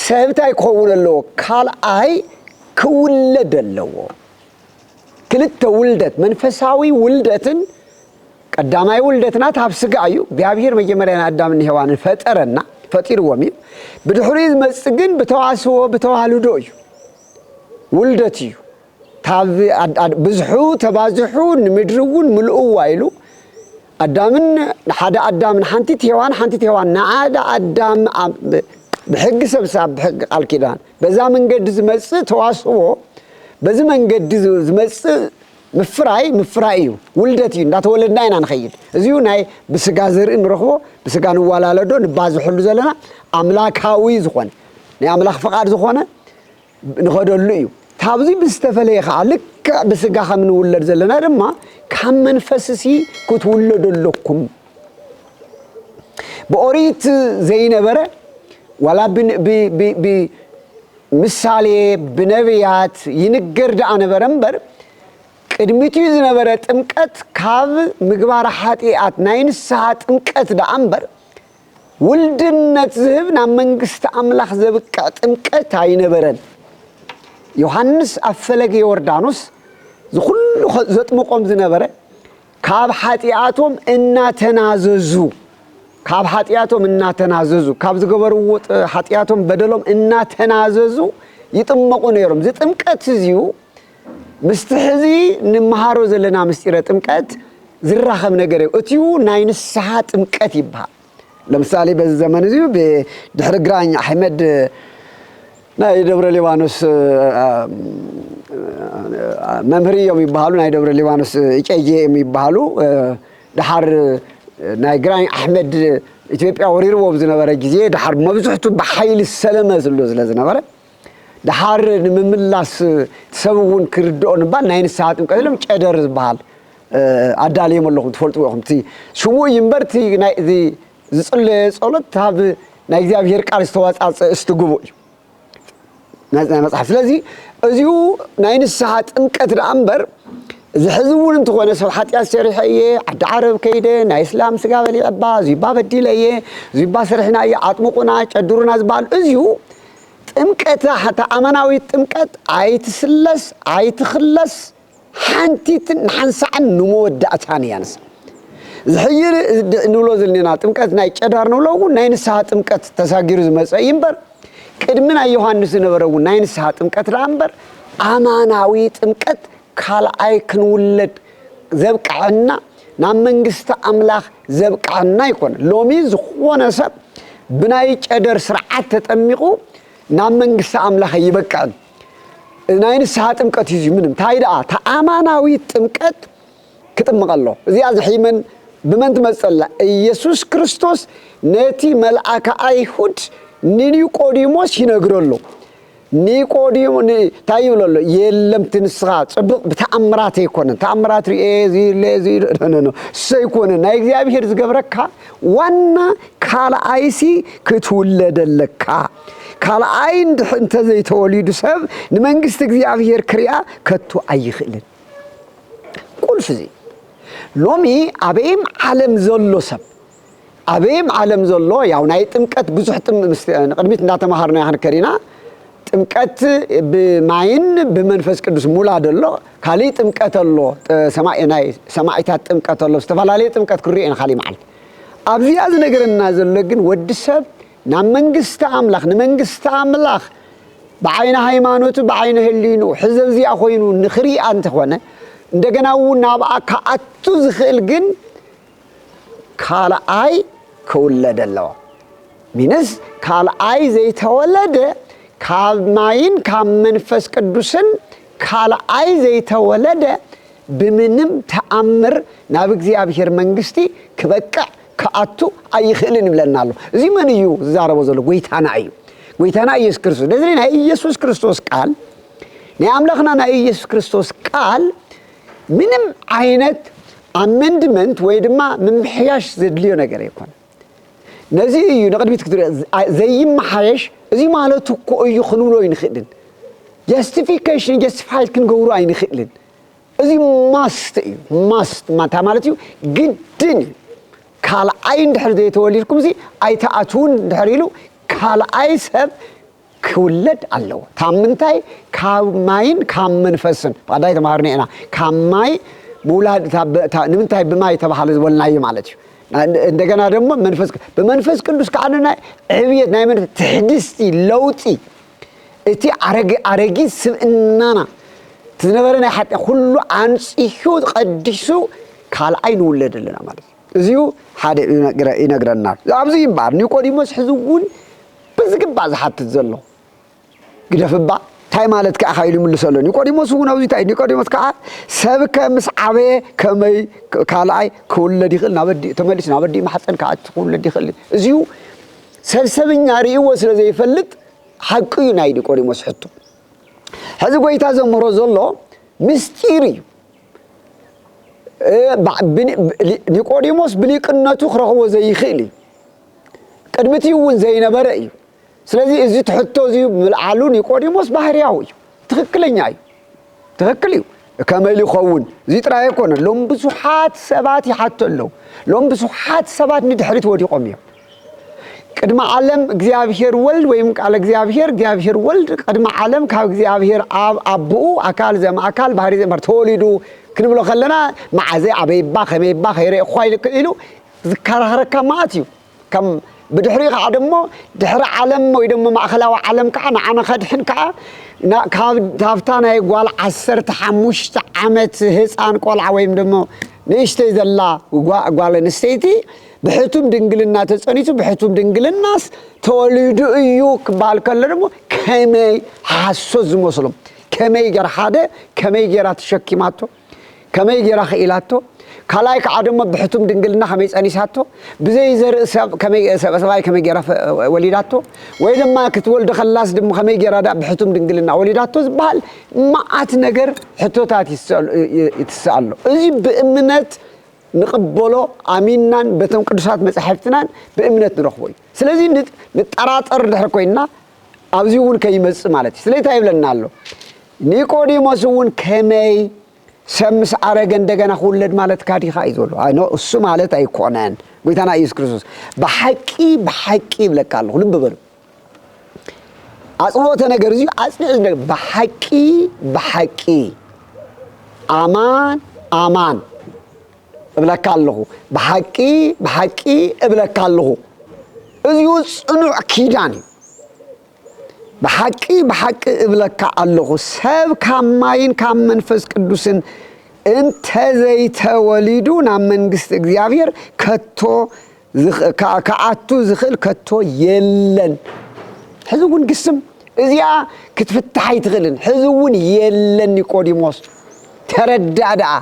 ሰብ እንታይ ክኸውን ኣለዎ? ካልኣይ ክውለድ ኣለዎ። ክልተ ውልደት መንፈሳዊ ውልደትን ቀዳማይ ውልደትና ካብ ስጋ እዩ። እግዚኣብሔር መጀመርያ ንኣዳምን ንሄዋንን ፈጠረና፣ ፈጢርዎም እዩ። ብድሕሪኡ ዝመጽእ ግን ብተዋስቦ፣ ብተዋልዶ እዩ፣ ውልደት እዩ። ካብ ኣድ-፣ ኣድ-፣ ብዝሑ ተባዝሑ ንምድሪ እውን ምልእዋ ኢሉ ኣዳምን፣ ሓደ ኣዳም ንሓንቲት ሄዋን፣ ሓንቲት ሄዋን ንሓደ ኣዳም ኣብ-፣ ብሕጊ ሰብሳብ፣ ብሕጊ ቃል ኪዳን፣ በዛ መንገዲ ዝመጽእ ተዋስቦ፣ በዚ መንገዲ ዝ-፣ ዝመጽእ ምፍራይ፣ ምፍራይ እዩ፣ ውልደት እዩ፣ እንዳተወለድና ኢና ንኸይድ። እዚዩ ናይ ብስጋ ዘርኢ ንረኽቦ፣ ብስጋ ንዋላለዶ፣ ንባዝሐሉ ዘለና ኣምላካዊ ዝኾነ፣ ናይ ኣምላኽ ፍቓድ ዝኾነ ንኸደሉ እዩ። ካብዚ ብዝተፈለየ ኸዓ፣ ልክዕ ብስጋ ከም ንውለድ ዘለና ድማ፣ ካብ መንፈስሲ ክትውለዱ ኣለኩም። ብኦሪት ዘይነበረ፣ ዋላ ብን-፣ ብ-፣ ብ-፣ ብ-፣ ምሳሌ ብነቢያት ይንገር ደኣ ነበረ እምበር፣ ቅድሚቱ ዝነበረ ጥምቀት ካብ ምግባር ሓጢኣት ናይ ንስሓ ጥምቀት ደኣ እምበር፣ ውልድነት ዝህብ ናብ መንግስቲ ኣምላኽ ዘብቅዕ ጥምቀት ኣይነበረን። ዮሃንስ ኣብ ፈለገ ዮርዳኖስ ዝኹሉ ኸ-፣ ዘጥምቖም ዝነበረ ካብ ሓጢኣቶም እናተናዘዙ፣ ካብ ሓጢኣቶም እናተናዘዙ፣ ካብ ዝገበርዎ ጥ-፣ ሓጢኣቶም በደሎም እናተናዘዙ ይጥመቑ ነይሮም። እዚ ጥምቀት እዚዩ ምስቲ ሕዚ ንምሃሮ ዘለና ምስጢረ ጥምቀት ዝራኸብ ነገር እዩ። እቲዩ ናይ ንስሓ ጥምቀት ይበሃል። ለምሳሌ በዚ ዘመን እዚዩ ብ-፣ ድሕሪ ግራኝ ኣሕመድ ናይ ደብረ ሊባኖስ፣ እ፣ መምህር እዮም ይበሃሉ፣ ናይ ደብረ ሊባኖስ እጨዬ እዮም ይበሃሉ። እ፣ ደሓር ናይ ግራኝ ኣሕመድ ኢትዮጵያ ወሪርዎም ዝነበረ ግዜ፣ ደሓር መብዝሕቱ ብሓይሊ ሰለመ ዝብሎ ስለ ዝነበረ፣ ደሓር ንምምላስ ሰብ እውን ክርድኦ ንባል ናይ ንስሓ ጥምቀት ኢሎም ጨደር ዝበሃል፣ እ፣ ኣዳልዮም ኣለኹም፣ ትፈልጥዎ ኢኹም። እቲ ሽሙ እዩ እምበር፣ እቲ ናይ፣ እዚ ዝጽለዮ ጸሎት ካብ ናይ እግዚኣብሔር ቃል ዝተዋጻጸ እስትግቡ እዩ። ናይ፣ ናይ መጽሓፍ። ስለዚ እዚኡ ናይ ንስሓ ጥምቀት ደኣ እምበር፣ እዚ ሕዚ እውን እንተኾነ ሰብ ሓጢኣት ሰሪሐ እየ፣ ዓዲ ዓረብ ከይደ፣ ናይ እስላም ስጋ በሊዐ እባ፣ እዙይ እባ በዲለ እየ፣ እዙይ እባ ሰሪሕና እየ፣ ኣጥምቑና፣ ጨድሩና ዝበሃል እዚኡ ጥምቀት፣ ሓታ ኣማናዊት ጥምቀት ኣይትስለስ፣ ኣይትኽለስ፣ ሓንቲትን ንሓንሳዕን ንመወዳእታን እያ ንሳ። እዚ ሕጂ ድ-፣ ንብሎ ዘለና ጥምቀት ናይ ጨዳር ንብሎ እውን ናይ ንስሓ ጥምቀት ተሳጊሩ ዝመጸ እዩ እምበር፣ ቅድሚ ናይ ዮሃንስ ዝነበረ እውን ናይ ንስሓ ጥምቀት ደኣ እምበር፣ ኣማናዊ ጥምቀት ካልኣይ ክንውለድ ዘብቅዐና፣ ናብ መንግስቲ ኣምላኽ ዘብቅዐና ኣይኮነን። ሎሚ ዝኾነ ሰብ ብናይ ጨደር ስርዓት ተጠሚቑ ናብ መንግስቲ ኣምላኽ ኣይበቅዕን። ናይ ንስሓ ጥምቀት እዩ። ምንም እንታይ ደኣ፣ ተኣማናዊ ጥምቀት ክጥምቕ ኣሎ። እዚኣ ዝሒመን ብመን ትመጽእ ኣላ? ኢየሱስ ክርስቶስ ነቲ መልኣከ ኣይሁድ ንኒቆዲሞስ ይነግሮ ኣሎ። ኒቆዲሞ-፣ ኒ-፣ እንታይ ይብሎ ኣሎ? የለም፣ እቲ ንስኻ ጽቡቕ ብተኣምራት ኣይኮነን። ተኣምራት ርኤ፣ እዚ ኢለ፣ እዚ ኢለ፣ ኖ፣ ኖ፣ ኖ። እሱ ኣይኮነን። ናይ እግዚኣብሔር ዝገብረካ ዋና ካልኣይሲ ክትውለድ ኣለካ። ካልኣይ እንድሕ-፣ እንተዘይተወሊዱ ሰብ ንመንግስቲ እግዚኣብሔር ክሪኣ ከቶ ኣይኽእልን። ቁልፊ እዚ። ሎሚ ኣበይም ዓለም ዘሎ ሰብ፣ ኣበይም ዓለም ዘሎ፣ ያው ናይ ጥምቀት ብዙሕ ጥም-፣ ምስ-፣ ንቅድሚት እንዳተማሃርና ክንከድ ኢና። ጥምቀት ብማይን ብመንፈስ ቅዱስ ሙላ ደሎ፣ ካሊእ ጥምቀት ኣሎ፣ ጥ-፣ ሰማይ-፣ ናይ ሰማዕታት ጥምቀት ኣሎ፣ ዝተፈላለየ ጥምቀት ክርኤ ኢና ካሊእ መዓልቲ። ኣብዚኣ ዝነገረና ዘሎ ግን ወዲ ሰብ ናብ መንግስቲ ኣምላኽ፣ ንመንግስቲ ኣምላኽ ብዓይኒ ሃይማኖቱ፣ ብዓይኒ ህሊኑ፣ ሕዚ ኣብዚኣ ኮይኑ ንኽሪኣ እንተኾነ፣ እንደገና እውን ናብኣ ክኣቱ ዝኽእል ግን ካልኣይ ክውለድ ኣለዎ። ሚንስ ካልኣይ ዘይተወለደ ካብ ማይን ካብ መንፈስ ቅዱስን ካልኣይ ዘይተወለደ ብምንም ተኣምር ናብ እግዚኣብሔር መንግስቲ ክበቅዕ ክኣቱ ኣይኽእልን ይብለና ኣሎ። እዚ መን እዩ ዝዛረቦ ዘሎ? ጎይታና እዩ። ጎይታና ኢየሱስ ክርስቶስ። ነዚ ናይ ኢየሱስ ክርስቶስ ቃል፣ ናይ ኣምላኽና ናይ ኢየሱስ ክርስቶስ ቃል ምንም ዓይነት ኣመንድመንት ወይ ድማ ምምሕያሽ ዘድልዮ ነገር ኣይኮነ። ነዚ እዩ ንቕድሚት ክትሪኦ፣ ዘይመሓየሽ፣ እዚ ማለት እኮ እዩ ክንብሎ ኣይንኽእልን። ጀስቲፊኬሽን፣ ጀስቲፋይድ ክንገብሮ ኣይንኽእልን። እዚ ማስት እዩ። ማስት ማታ ማለት እዩ፣ ግድን እዩ። ካልኣይ እንድሕር ዘይተወሊድኩም እዚ ኣይትኣትውን እንድሕር ኢሉ፣ ካልኣይ ሰብ ክውለድ ኣለዎ። ካብ ምንታይ? ካብ ማይን ካብ መንፈስን። ብቐዳይ ተማሃርና ኢና። ካብ ማይ ምውላድ እታ ብ-፣ እታ ንምንታይ ብማይ ተባሃለ ዝበልናዮ ማለት እዩ። ና-፣ እንደገና ደግሞ መንፈስ ቅ-፣ ብመንፈስ ቅዱስ ከዓ ናይ ዕብየት ናይ መንፈስ ትሕድስቲ ለውጢ እቲ ኣረግ-፣ ኣረጊት ስብእናና እቲ ዝነበረ ናይ ሓጢኣት ኩሉ ኣንጺሑ ቀዲሱ ካልኣይ ንውለድ ኣለና ማለት እዩ። እዚኡ ሓደ ይነግረ-፣ ይነግረና። ኣብዚ እምበኣር ኒቆዲሞስ ሕዚ እውን ብዝግባእ ዝሓትት ዘሎ ግደፍ እባ እንታይ ማለት ከኣ ኢሉ ይምልሰሉ። ኒቆዲሞስ እውን ኣብዚ እንታይ ኒቆዲሞስ ከኣ ሰብ ከ ምስ ዓበየ ከመይ ካልኣይ ክውለድ ይኽእል? ናብ ኣዲኡ ተመሊሱ ናብ ኣዲኡ ማሕፀን ክኣቱ ክውለድ ይኽእል? እዚኡ ሰብ ሰብኛ ርእይዎ ስለ ዘይፈልጥ ሓቂ እዩ ናይ ኒቆዲሞስ ሕቶ። ሕዚ ጎይታ ዘምህሮ ዘሎ ምስጢር እዩ። እ፣ ባ-፣ ብኒ-፣ ብሊ-፣ ኒቆዲሞስ ብሊቅነቱ ክረኽቦ ዘይኽእል እዩ። ቅድሚ እቲ እውን ዘይነበረ እዩ። ስለዚ እዚ ትሕቶ እዚ ምልዓሉ ኒቆዲሞስ ባህርያዊ እዩ። ትኽክለኛ እዩ። ትኽክል እዩ። ከመይ ኢሉ ይኸውን? እዚ ጥራይ ኣይኮነን። ሎም ብዙሓት ሰባት ይሓቶ ኣለዉ። ሎም ብዙሓት ሰባት ንድሕሪት ወዲቖም እዮም። ቅድሚ ዓለም እግዚኣብሔር ወልድ ወይም ቃል እግዚኣብሔር፣ እግዚኣብሔር ወልድ ቅድሚ ዓለም ካብ እግዚኣብሔር ኣብ ኣቦኡ ኣካል ዘም ኣካል ባህሪ ዘም ተወሊዱ ክንብሎ ከለና መዓዘ ኣበይባ ከመይባ ከይረእኳ ኢሉ፣ ኢሉ ዝከራኸረካ መዓት እዩ። ከም ብድሕሪኡ ከዓ ደሞ ድሕሪ ዓለም ወይ ደሞ ማእኸላዊ ዓለም ከዓ ንዓና ከድሕን ከዓ ና-፣ ካብ፣ ካብታ ናይ ጓል ዓሰርተ ሓሙሽተ ዓመት ህፃን ቆልዓ ወይም ደሞ ንእሽተይ ዘላ ጓ-፣ ጓል ኣንስተይቲ ብሕቱም ድንግልና ተፀኒሱ፣ ብሕቱም ድንግልናስ ተወሊዱ እዩ ክበሃል ከሎ ደሞ ከመይ ሓሶት ዝመስሎም፣ ከመይ ገይራ ሓደ፣ ከመይ ገይራ ተሸኪማቶ፣ ከመይ ገይራ ክኢላቶ፣ ካልኣይ ከዓ ደሞ ብሕቱም ድንግልና ከመይ ፀኒሳቶ፣ ብዘይ ዘርኢ ሰብ ከመይ፣ ሰብ-፣ ሰብኣይ ከመይ ገይራ ፈ-፣ ወሊዳቶ፣ ወይ ድማ ክትወልድ ከላስ ድማ ከመይ ገይራ ደኣ ብሕቱም ድንግልና ወሊዳቶ ዝበሃል መዓት ነገር ሕቶታት ይስኣሉ፣ ይ-፣ ይ-፣ ይትስኣሎ። እዚ ብእምነት ንቕበሎ፣ ኣሚንናን በቶም ቅዱሳት መጻሕፍትናን ብእምነት ንረኽቦ እዩ። ስለዚ ን-፣ ንጠራጠር ድሕሪ ኮይንና ኣብዚ እውን ከይመጽእ ማለት እዩ። ስለዚ እንታይ ይብለና ኣሎ? ኒቆዲሞስ እውን ከመይ ሰብ ምስ ኣረገ እንደገና ክውለድ ማለትካ ዲኻ እዩ ዘሎ። ኣይ፣ ኖ፣ እሱ ማለት ኣይኮነን። ጎይታና ኢየሱስ ክርስቶስ ብሓቂ፣ ብሓቂ ይብለካ ኣለኹ። ልቢ በሉ። ኣጽንኦተ ነገር እዚ ኣጽንኦ ነገር ብሓቂ፣ ብሓቂ፣ ኣማን፣ ኣማን እብለካ ኣለኹ። ብሓቂ፣ ብሓቂ እብለካ ኣለኹ። እዚኡ ጽኑዕ ኪዳን እዩ። ብሓቂ፣ ብሓቂ እብለካ ኣለኹ፣ ሰብ ካብ ማይን ካብ መንፈስ ቅዱስን እንተዘይተወሊዱ ናብ መንግስቲ እግዚኣብሔር ከቶ ዝኽ-፣ ከ-፣ ክኣቱ ዝኽእል ከቶ የለን። ሕዚ እውን ግስም እዚኣ ክትፍታሕ ኣይትኽእልን። ሕዚ እውን የለን። ኒቆዲሞስ ተረዳእ ደኣ፣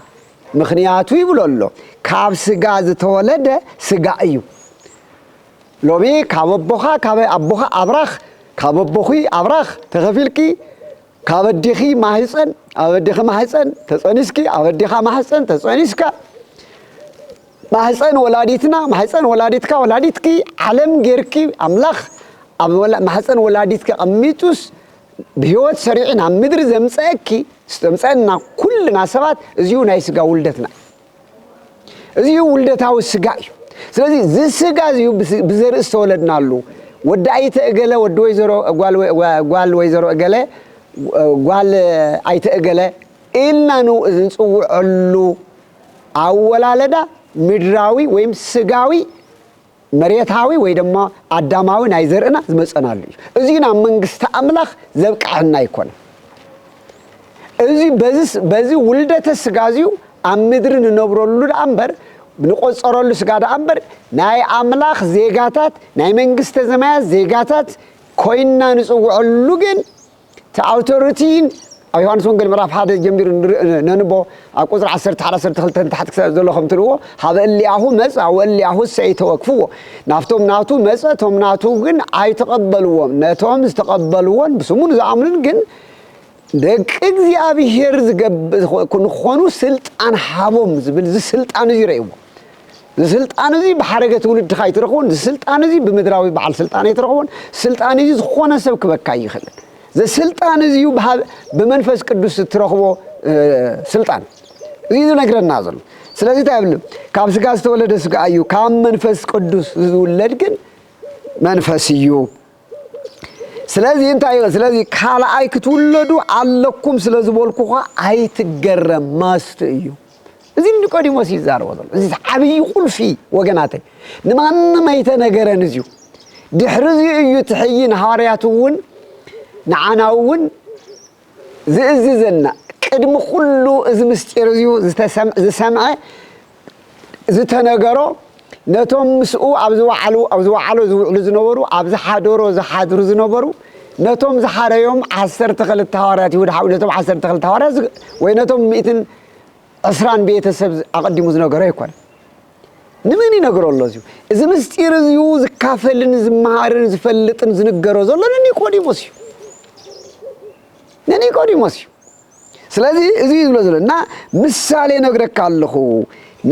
ምኽንያቱ ይብሎ ኣሎ፣ ካብ ስጋ ዝተወለደ ስጋ እዩ። ሎሚ ካብ ኣቦኻ፣ ካብ ኣቦኻ ኣብራኽ፣ ካብ ኣቦኺ ኣብራኽ ተኸፊልኪ፣ ካብ ኣዴኺ ማህፀን፣ ኣብ ኣዴኺ ማህፀን ተፀኒስኪ፣ ኣብ ኣዴኻ ማህፀን ተፀኒስካ፣ ማህፀን ወላዲትና፣ ማህፀን ወላዲትካ፣ ወላዲትኪ ዓለም ጌርኪ፣ ኣምላኽ ኣብ ወላ-፣ ማህፀን ወላዲትኪ ኣቐሚጡስ ብህይወት ሰሪዑ ናብ ምድሪ ዘምፀአኪ፣ ዘምፀአና ኩልና ሰባት እዚኡ ናይ ስጋ ውልደትና እዩ። እዚ እዩ ውልደታዊ ስጋ እዩ። ስለዚ እዚ ስጋ እዚ እዩ ብስ-፣ ብዘርኢ ዝተወለድናሉ። ወዲ ኣይተ እገለ፣ ወዲ ወይዘሮ፣ ጓል ወ-፣ ጓ-፣ ጓል ወይዘሮ እገለ፣ ጓል ኣይተ እገለ ኢልና ን-፣ ንጽውዐሉ ኣወላለዳ ምድራዊ ወይም ስጋዊ መሬታዊ ወይ ድማ ኣዳማዊ ናይ ዘርእና ዝመጸናሉ እዩ። እዚ ናብ መንግስቲ ኣምላኽ ዘብቅዐና ኣይኮነን። እዚ በዚ ስ-፣ በዚ ውልደተ ስጋ እዚዩ ኣብ ምድሪ ንነብረሉ ደኣ እምበር፣ ንቆጸረሉ ስጋ ደኣ እምበር፣ ናይ ኣምላኽ ዜጋታት፣ ናይ መንግስተ ሰማያት ዜጋታት ኮይንና ንጽውዐሉ ግን እቲ ኣውቶሪቲን ኣብ ዮሃንስ ወንጌል ምዕራፍ ሓደ ጀሚሩ ንርኢ-፣ ነንቦ፣ ኣብ ቁጽሪ ዓሰርተ ሓደ ዓሰርተ ክልተ ንታሕቲ ክሳብ ዘሎ ከም ትርእዎ፣ "ሀበ እሊኣሁ መጽአ ወእሊኣሁ ሰይተወክፍዎ፣ ናብቶም ናቱ መጸ፣ እቶም ናቱ ግን ኣይተቐበልዎም፣ ነቶም ዝተቐበልዎን ብስሙ ንዝኣምኑን ግን ደቂ እግዚኣብሔር ዝገብ-፣ ንኾኑ ስልጣን ሃቦም" ዝብል እዚ ስልጣን እዚ ረእይዎ። እዚ ስልጣን እዚ ብሓረገ ትውልድኻ ኣይትረኽቦን። እዚ ስልጣን እዚ ብምድራዊ በዓል ስልጣን ኣይትረኽቦን። ስልጣን እዚ ዝኾነ ሰብ ክበካ ይኽእል። እዚ ስልጣን እዚ እዩ ብሃብ-፣ ብመንፈስ ቅዱስ እትረኽቦ፣ እ፣ ስልጣን። እዚ ዝነግረና ዘሎ። ስለዚ እንታይ ይብል? "ካብ ስጋ ዝተወለደ ስጋ እዩ፣ ካብ መንፈስ ቅዱስ ዝውለድ ግን መንፈስ እዩ።" ስለዚ እንታይ እዩ? ስለዚ ካልኣይ ክትውለዱ ኣለኩም ስለ ዝበልኩኻ ኣይትገረም፣ ማስት እዩ። እዚ ኒቆዲሞስ እዩ ዝዛረቦ ዘሎ። እዚ ዓብዪ ቁልፊ ወገናተይ፣ ንማንም ኣይተነገረን እዚዩ። ድሕሪ እዚኡ እዩ እቲ ሕጂ ንሃዋርያት እውን ንዓና እውን ዝእዝዘና። ቅድሚ ኩሉ እዚ ምስጢር እዚዩ ዝተሰም- ዝሰምዐ ዝተነገሮ ነቶም ምስኡ ኣብ ዝወዓሉ ኣብ ዝወዓሎ ዝውዕሉ ዝነበሩ፣ ኣብ ዝሓደሮ ዝሓድሩ ዝነበሩ፣ ነቶም ዝሓረዮም ዓሰርተ ክልተ ሃዋርያት ይሁዳ ሓው ነቶም ዓሰርተ ክልተ ሃዋርያት ዝ- ወይ ነቶም ሚእትን ዕስራን ቤተሰብ ኣቐዲሙ ዝነገሮ ኣይኮነ። ንመን ይነግሮ ኣሎ እዚዩ? እዚ ምስጢር እዚዩ ዝካፈልን ዝመሃርን ዝፈልጥን ዝንገሮ ዘሎ ንኒቆዲሞስ እዩ። ንኒቆዲሞስ እዩ። ስለዚ እዚ እዩ ዝብሎ ዘሎ እና ምሳሌ ነግረካ ኣለኹ።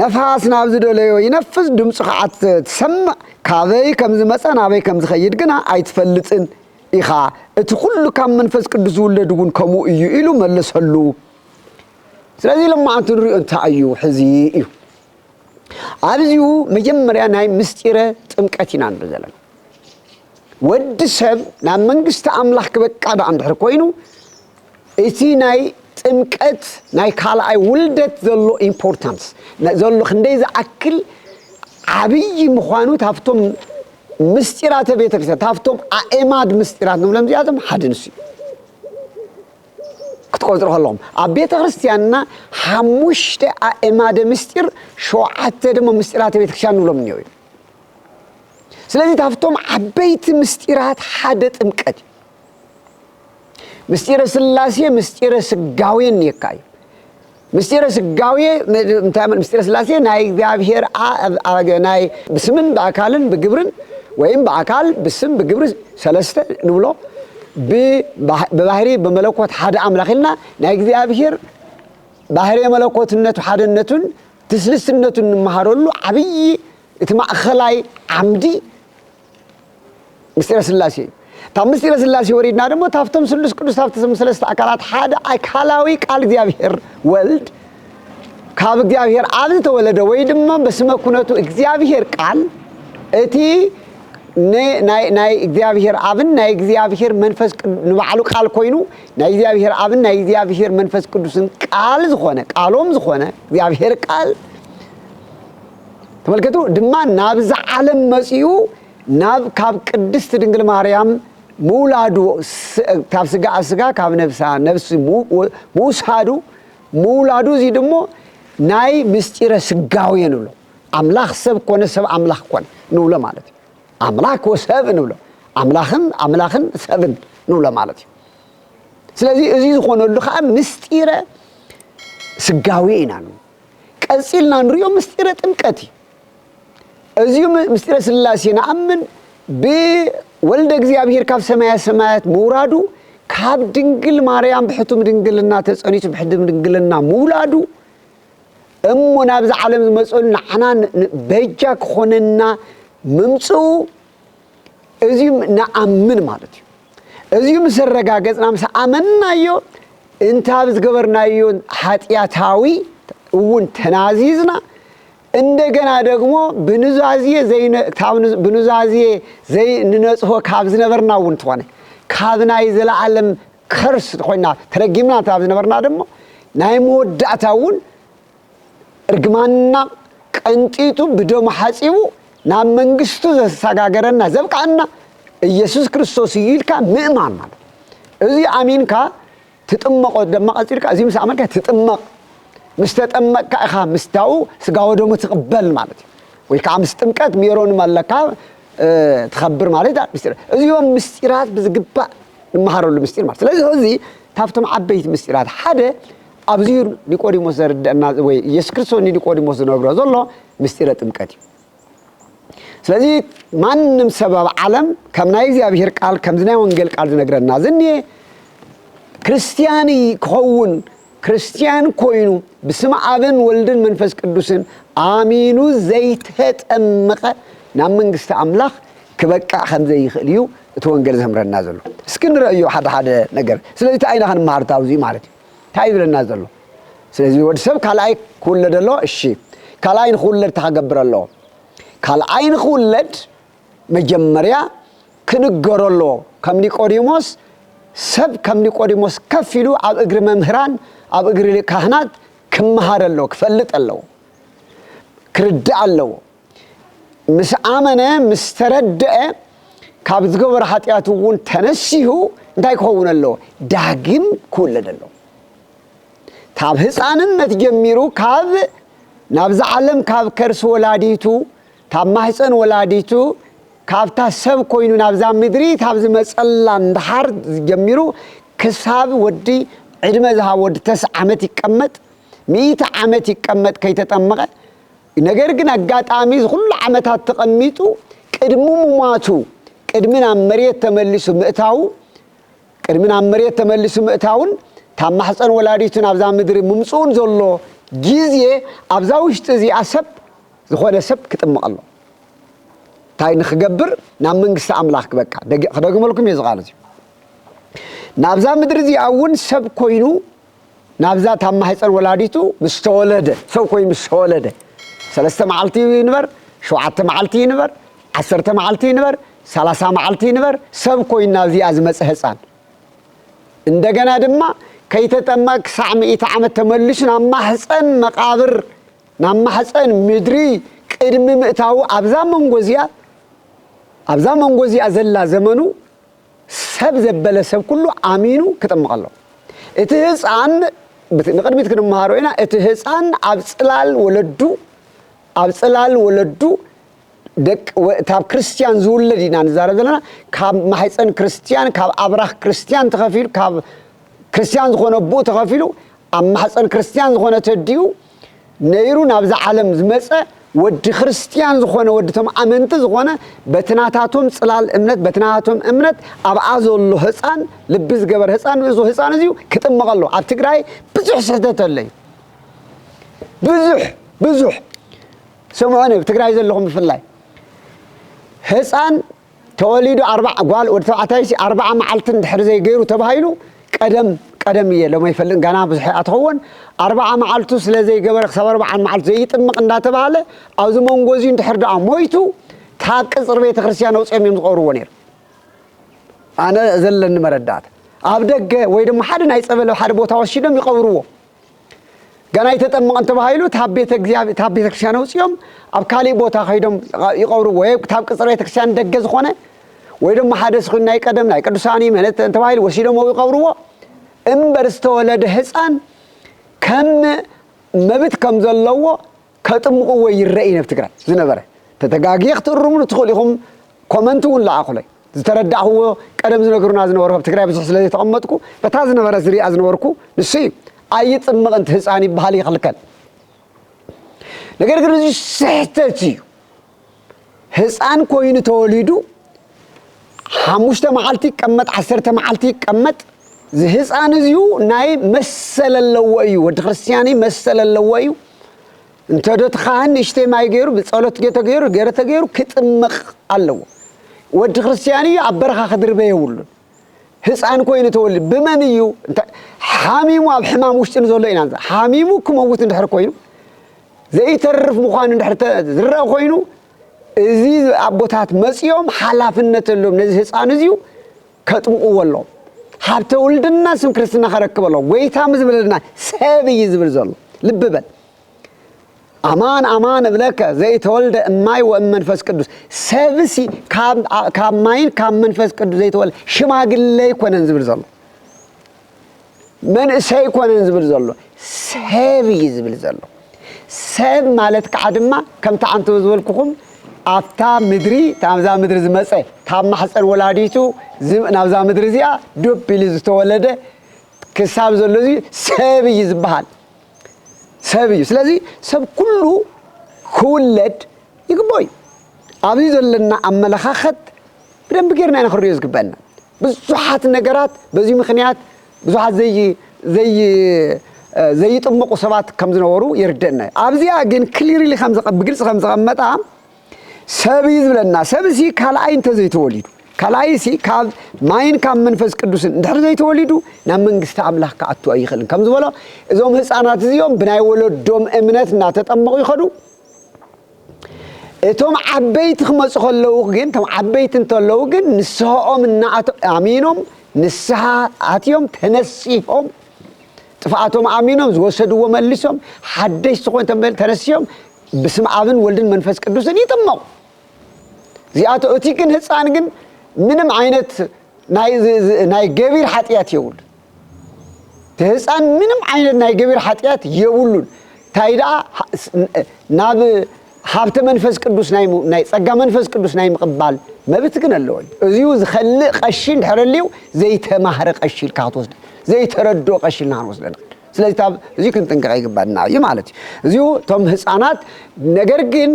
ነፋስ ናብ ዝደለዮ ይነፍስ፣ ድምፁ ከዓ ት- ትሰምዕ፣ ካበይ ከም ዝመፀ ናበይ ከም ዝኸይድ ግና ኣይትፈልጥን ኢኻ። እቲ ኩሉ ካብ መንፈስ ቅዱስ ዝውለድ እውን ከምኡ እዩ ኢሉ መለሰሉ። ስለዚ ሎማዓንቲ ንሪኦ እንታይ እዩ ሕዚ እዩ። ኣብዚኡ መጀመርያ ናይ ምስጢረ ጥምቀት ኢና ንርኢ ዘለና። ወዲ ሰብ ናብ መንግስቲ ኣምላኽ ክበቃ ደኣ እንድሕር ኮይኑ እቲ ናይ ጥምቀት ናይ ካልኣይ ውልደት ዘሎ ኢምፖርታንስ ዘሎ ክንደይ ዝኣክል ዓብዪ ምዃኑ ካብቶም ምስጢራተ ቤተክርስትያን ካብቶም ኣእማድ ምስጢራት ንብሎም እዚኣቶም ሓደ ንሱ እዩ። ክትቆፅሩ ከለኹም ኣብ ቤተ ክርስትያንና ሓሙሽተ ኣእማደ ምስጢር ሸውዓተ ድማ ምስጢራተ ቤተ ክርስትያን ንብሎም እኒኦ እዩ። ስለዚ ካብቶም ዓበይቲ ምስጢራት ሓደ ጥምቀት እዩ። ምስጢረ ስላሴ ምስጢረ ስጋዌ እኒካ እዩ። ምስጢረ ስጋዌ እንታይ ማለት? ምስጢረ ስላሴ ናይ እግዚኣብሔር ኣ- ኣ- ናይ ብስምን ብኣካልን ብግብርን ወይም ብኣካል ብስም ብግብሪ ሰለስተ ንብሎ ብባህ- ብባህሪ ብመለኮት ሓደ ኣምላኽ ኢልና ናይ እግዚኣብሔር ባህሪ መለኮትነቱ ሓደነቱን ትስልስነቱን እንመሃረሉ ዓብዪ እቲ ማእኸላይ ዓምዲ ምስጢረ ስላሴ እዩ። ካብ ምስጢረ ስላሴ ወሪድና ደግሞ ታብቶም ስሉስ ቅዱስ ታብቶም ሰለስተ ኣካላት ሓደ ኣካላዊ ቃል እግዚኣብሔር ወልድ ካብ እግዚኣብሔር ኣብ ዝተወለደ ወይ ድማ በስመ ኩነቱ እግዚኣብሔር ቃል እቲ ን- ናይ ናይ እግዚኣብሔር ኣብን ናይ እግዚኣብሔር መንፈስ ቅዱ- ንባዕሉ ቃል ኮይኑ ናይ እግዚኣብሔር ኣብን ናይ እግዚኣብሔር መንፈስ ቅዱስን ቃል ዝኾነ ቃሎም ዝኾነ እግዚኣብሔር ቃል ተመልከቱ ድማ ናብዛ ዓለም መፂኡ ናብ ካብ ቅድስቲ ድንግል ማርያም ምውላዱ ስ- ካብ ስጋኣ ስጋ ካብ ነብሳ ነብሲ ምው- ምውሳዱ ምውላዱ እዚ ድሞ ናይ ምስጢረ ስጋዌ ንብሎ። ኣምላኽ ሰብ ኮነ ሰብ ኣምላኽ ኮነ ንብሎ ማለት እዩ። ኣምላክ ወሰብ ንብሎ። ኣምላኽን ኣምላኽን ሰብን ንብሎ ማለት እዩ። ስለዚ እዚ ዝኾነሉ ከዓ ምስጢረ ስጋዌ ኢና ንብሎ። ቀፂልና ንሪኦ ምስጢረ ጥምቀት እዩ። እዚ ም- ምስጢረ ስላሴ ንኣምን ብወልደ እግዚኣብሔር ካብ ሰማያ ሰማያት ምውራዱ ካብ ድንግል ማርያም ብሕቱም ድንግልና ተፀኒቱ ብሕቱም ድንግልና ምውላዱ እሞ ናብዚ ዓለም ዝመፀሉ ንዓና ን- ን- በጃ ክኾነና ምምፅኡ እዚ ንኣምን ማለት እዩ። እዚ ምስ ኣረጋገፅና ምስ ኣመንናዮ እንታ ኣብ ዝገበርናዮ ሓጢኣታዊ እውን ተናዚዝና እንደገና ደግሞ ብኑዛዜ ዘይነ- ካብ ኑ- ብኑዛዜ ዘይንነፅሆ ካብ ዝነበርና እውን ትኾነ ካብ ናይ ዘለኣለም ከርስ ኮይና ተረጊምና ካብ ዝነበርና ደግሞ ናይ መወዳእታ እውን እርግማንና ቀንጢጡ ብደሙ ሓፂቡ ናብ መንግስቱ ዘሰጋገረና ዘብቃዓና ኢየሱስ ክርስቶስ እዩ ኢልካ ምእማን ማለት እዚ ኣሚንካ ትጥመቆ ደማ ቀፂልካ እዚ ምስ ኣመንካ ትጥመቕ ምስ ተጠመቅካ ኢኻ ምስታኡ ስጋ ወደሙ ትቕበል ማለት እዩ ወይ ከዓ ምስ ጥምቀት ሜሮን ኣለካ ትኸብር ማለት ምስጢር እዚኦም ምስጢራት ብዝግባእ ንመሃረሉ ምስጢር ማለት ስለዚ እዚ ካብቶም ዓበይቲ ምስጢራት ሓደ ኣብዚ ኒቆዲሞስ ዘርድአና ወይ ኢየሱስ ክርስቶስ ንኒቆዲሞስ ዝነግሮ ዘሎ ምስጢረ ጥምቀት እዩ ስለዚ ማንም ሰብ ኣብ ዓለም ከም ናይ እግዚኣብሔር ቃል ከምዚ ናይ ወንጌል ቃል ዝነግረና ዝኒየ ክርስትያን ክኸውን ክርስትያን ኮይኑ ብስም ኣብን ወልድን መንፈስ ቅዱስን ኣሚኑ ዘይተጠመቐ ናብ መንግስቲ ኣምላኽ ክበቅዕ ከም ዘይኽእል እዩ እቲ ወንጌል ዘምረና ዘሎ እስኪ ንረእዮ ሓደ ሓደ ነገር ስለዚ እንታይ ኢና ክንመሃር ታብዚ ማለት እዩ እንታይ ይብለና ዘሎ ስለዚ ወዲ ሰብ ካልኣይ ክውለድ ኣሎ እሺ ካልኣይ ንክውለድ ተኸገብር ኣለዎ ካልኣይ ንክውለድ መጀመርያ ክንገሮ ኣለዎ ከም ኒቆዲሞስ ሰብ ከም ኒቆዲሞስ ከፍ ኢሉ ኣብ እግሪ መምህራን ኣብ እግሪ ካህናት ክመሃር ኣለዎ፣ ክፈልጥ ኣለዎ፣ ክርዳእ ኣለዎ። ምስ ኣመነ፣ ምስ ተረደአ፣ ካብ ዝገበሮ ሓጢኣት እውን ተነሲሁ እንታይ ክኸውን ኣለዎ? ዳግም ክውለድ ኣለዎ። ካብ ህፃንነት ጀሚሩ፣ ካብ ናብዛ ዓለም፣ ካብ ከርሲ ወላዲቱ፣ ካብ ማህፀን ወላዲቱ፣ ካብታ ሰብ ኮይኑ ናብዛ ምድሪ ካብ ዝመፀላ እንድሓር ጀሚሩ፣ ክሳብ ወዲ ዕድመ ዝሃብ ወዲ ተስዓ ዓመት ይቀመጥ፣ ሚእቲ ዓመት ይቀመጥ ከይተጠመቐ። ነገር ግን ኣጋጣሚ እዚ ኩሉ ዓመታት ተቐሚጡ፣ ቅድሚ ምሟቱ፣ ቅድሚ ናብ መሬት ተመሊሱ ምእታዉ፣ ቅድሚ ናብ መሬት ተመሊሱ ምእታውን፣ ካብ ማሕፀን ወላዲቱ ናብዛ ምድሪ ምምፅኡን ዘሎ ግዜ፣ ኣብዛ ውሽጢ እዚኣ ሰብ፣ ዝኾነ ሰብ ክጥምቕ ኣሎ። እንታይ ንኽገብር? ናብ መንግስቲ ኣምላኽ ክበቃ። ደግ-፣ ክደግመልኩም እየ እዚ ቃል እዚ። ናብዛ ምድሪ እዚኣ እውን ሰብ ኮይኑ፣ ናብዛ ካብ ማሕፀን ወላዲቱ ምስ ተወለደ፣ ሰብ ኮይኑ ምስ ተወለደ፣ ሰለስተ መዓልቲ ይንበር፣ ሸውዓተ መዓልቲ ይንበር፣ ዓሰርተ መዓልቲ ይንበር፣ ሰላሳ መዓልቲ ይንበር፣ ሰብ ኮይኑ ናብዚኣ ዝመፀ ህፃን፣ እንደገና ድማ ከይተጠመቐ ክሳዕ ሚእቲ ዓመት ተመሊሱ ናብ ማሕፀን መቓብር፣ ናብ ማሕፀን ምድሪ ቅድሚ ምእታዉ፣ ኣብዛ መንጎ እዚኣ፣ ኣብዛ መንጎ እዚኣ ዘላ ዘመኑ፣ ሰብ ዘበለ ሰብ ኩሉ ኣሚኑ ክጥምቕ ኣሎ። እቲ ህፃን፣ ብት-፣ ንቕድሚት ክንመሃሮ ኢና። እቲ ህፃን ኣብ ፅላል ወለዱ፣ ኣብ ፅላል ወለዱ፣ ደቅ-፣ ወ-፣ ካብ ክርስትያን ዝውለድ ኢና ንዛረብ ዘለና። ካብ ማሕፀን ክርስትያን፣ ካብ ኣብራኽ ክርስትያን ተኸፊሉ፣ ካብ ክርስትያን ዝኾነ ኣቦኡ ተኸፊሉ፣ ኣብ ማሕፀን ክርስትያን ዝኾነ ተዲኡ ነይሩ ናብዛ ዓለም ዝመፀ ወዲ ክርስትያን ዝኾነ፣ ወዲ ቶም ኣመንቲ ዝኾነ፣ በቲ ናታቶም ፅላል እምነት፣ በቲ ናታቶም እምነት ኣብኣ ዘሎ ህፃን፣ ልቢ ዝገበር ህፃን፣ እዚ ህፃን እዚ ክጥመቕ ኣሎ። ኣብ ትግራይ ብዙሕ ስሕተት ኣሎ እዩ። ብዙሕ፣ ብዙ-፣ ስምዑኒ፣ ኣብ ትግራይ ዘለኹም ብፍላይ። ህፃን ተወሊዱ ኣርባዓ፣ ጓል፣ ወዲ ተባዕታይ ሲ ኣርባዓ መዓልቲ እንድሕር ዘይገይሩ ተባሂሉ፣ ቀደም፣ ቀደም እየ፣ ሎም ኣይፈልጥን፣ ጋና ብዙሕ እያ ትኸውን። ኣርባዓ መዓልቱ ስለ ዘይገበረ፣ ክሳብ ኣርባዓ መዓልቱ ዘይጥምቕ እንዳተባሃለ፣ ኣብዚ መንጎ እዚ እንድሕር ደኣ ሞይቱ፣ ካብ ቅፅሪ ቤተ ክርስቲያን ኣውፅኦም እዮም ዝቐብርዎ ነይሩ። ኣነ ዘለኒ መረዳእታ። ኣብ ደገ ወይ ድማ ሓደ ናይ ጸበል ኣብ ሓደ ቦታ ወሲዶም ይቐብርዎ። ገና ኣይተጠመቐን ተባሂሉ፣ ታብ ቤተ እግዚኣብ-፣ ታብ ቤተ ክርስቲያን ኣውጺኦም ኣብ ካሊእ ቦታ ከይዶም ይቐብርዎ። ወይ ታብ ቅጽሪ ቤተ ክርስቲያን ደገ ዝኾነ፣ ወይ ድማ ሓደ ስኹን ናይ ቀደም ናይ ቅዱሳን መነት እንተባሂሉ ወሲዶም ኣብኡ ይቐብርዎ። እምበር ዝተወለደ ህፃን ከም መብት ከም ዘለዎ ከጥምቕዎ ይረእ እዩ። ኣብ ትግራይ ዝነበረ፣ ተተጋግየ ክትእርሙኒ ትኽእሉ ኢኹም። ኮመንት እውን ለኣኹለይ። ዝተረዳእኽዎ፣ ቀደም ዝነግሩና ዝነበሩ፣ ኣብ ትግራይ ብዙሕ ስለ ዘይተቐመጥኩ፣ በታ ዝነበረ ዝሪኣ ዝነበርኩ ንሱ እዩ። ኣይጥምቕን እቲ ህፃን ይበሃል፣ ይኽልከል። ነገር ግን እዚ ስሕተት እዩ። ህፃን ኮይኑ ተወሊዱ ሓሙሽተ መዓልቲ ይቀመጥ፣ ዓሰርተ መዓልቲ ይቀመጥ። እዚ ህፃን እዚዩ ናይ መሰል ኣለዎ እዩ። ወዲ ክርስትያን እዩ፣ መሰል ኣለዎ እዩ። እንተ ዶ እቲ ካህን ንእሽተይ ማይ ገይሩ፣ ብጸሎት ጌ-፣ ተገይሩ፣ ገይረ ተገይሩ ክጥመቕ ኣለዎ። ወዲ ክርስትያን እዩ፣ ኣብ በረኻ ክድርበ የብሉን። ህፃን ኮይኑ ተወሊዱ። ብመን እዩ? እንተ-፣ ሓሚሙ ኣብ ሕማም ውሽጢ ንዘሎ ኢና ንዛ-፣ ሓሚሙ ክመውት እንድሕር ኮይኑ፣ ዘይተርፍ ምዃኑ እንድሕር ተ-፣ ዝረአ ኮይኑ፣ እዚ ኣቦታት መጺኦም ሓላፍነት ኣለዎም። ነዚ ህፃን እዚዩ ከጥምቕዎ ኣለዎም። ሃብተ ውልድና ስም ክርስትና ከረክብ ኣለዎ። ጎይታ ምስ ዝበለና ሰብ እዩ ዝብል ዘሎ። ልቢ በል። ኣማን ኣማን እብለከ ዘይተወልደ እማይ ወእም መንፈስ ቅዱስ። ሰብሲ ካብ፣ ካብ ማይን ካብ መንፈስ ቅዱስ ዘይተወልደ ሽማግለ ኣይኮነን ዝብል ዘሎ። መንእሰይ ኣይኮነን ዝብል ዘሎ። ሰብ እዩ ዝብል ዘሎ። ሰብ ማለት ከዓ ድማ ከምቲ ዓንተው ዝበልኩኹም ኣብታ ምድሪ፣ ኣብዛ ምድሪ ዝመፀ፣ ካብ ማሕፀን ወላዲቱ ዝ-፣ ናብዛ ምድሪ እዚኣ ዱብ ኢሉ ዝተወለደ ክሳብ ዘሎ እዚ ሰብ እዩ ዝበሃል። ሰብ እዩ። ስለዚ ሰብ ኩሉ ክውለድ ይግብኦ እዩ። ኣብዚ ዘለና ኣመለኻኸት ብደንቢ ጌርና ኢና ክንሪኦ ዝግበአና። ብዙሓት ነገራት በዚ ምኽንያት ብዙሓት ዘይ-፣ ዘይ-፣ እ፣ ዘይጥመቑ ሰባት ከም ዝነበሩ የርደአና እዩ። ኣብዚኣ ግን ክሊርሊ ከም ዘቐ-፣ ብግልፂ ከም ዘቐመጣ ሰብ እዩ ዝብለና። ሰብ እዚ ካልኣይ እንተዘይተወሊዱ፣ ካልኣይ ሲ ካብ ማይን ካብ መንፈስ ቅዱስን እንድሕር ዘይተወሊዱ ናብ መንግስቲ ኣምላኽ ክኣቱ ኣይኽእልን ከም ዝበሎ፣ እዞም ህፃናት እዚኦም ብናይ ወለዶም እምነት እናተጠመቑ ይኸዱ። እቶም ዓበይቲ ክመፁ ከለዉ ግን፣ እቶም ዓበይቲ እንተለዉ ግን ንስሃኦም እናኣቶ-፣ ኣሚኖም ንስሃ ኣትዮም ተነሲሆም ጥፍኣቶም ኣሚኖም ዝወሰድዎ መሊሶም ሓደሽ ዝኾነ ተመል ተነስዮም ብስም ኣብን ወልድን መንፈስ ቅዱስን ይጥመቑ። እዚኣቶ እቲ ግን ህፃን ግን ምንም ዓይነት ናይ ዝ- ዝ- ናይ ገቢር ሓጢኣት የብሉ። እቲ ህፃን ምንም ዓይነት ናይ ገቢር ሓጢኣት የብሉን። እንታይ ደኣ ናብ ሃብተ መንፈስ ቅዱስ ናይ ሙ- ናይ ጸጋ መንፈስ ቅዱስ ናይ ምቕባል መብት ግን ኣለዎ እዩ። እዚሁ ዝኸልእ ቀሺ እንድሕር ኣልዩ ዘይተማህረ ቀሺ ኢልካ ክትወስድ ዘይተረድኦ ቀሺ ኢልና ክንወስደ ንኽእል። ስለዚ ታብ እዚ ክንጥንቀቕ ይግባና እዩ ማለት እዩ። እዚሁ እቶም ህፃናት ነገር ግን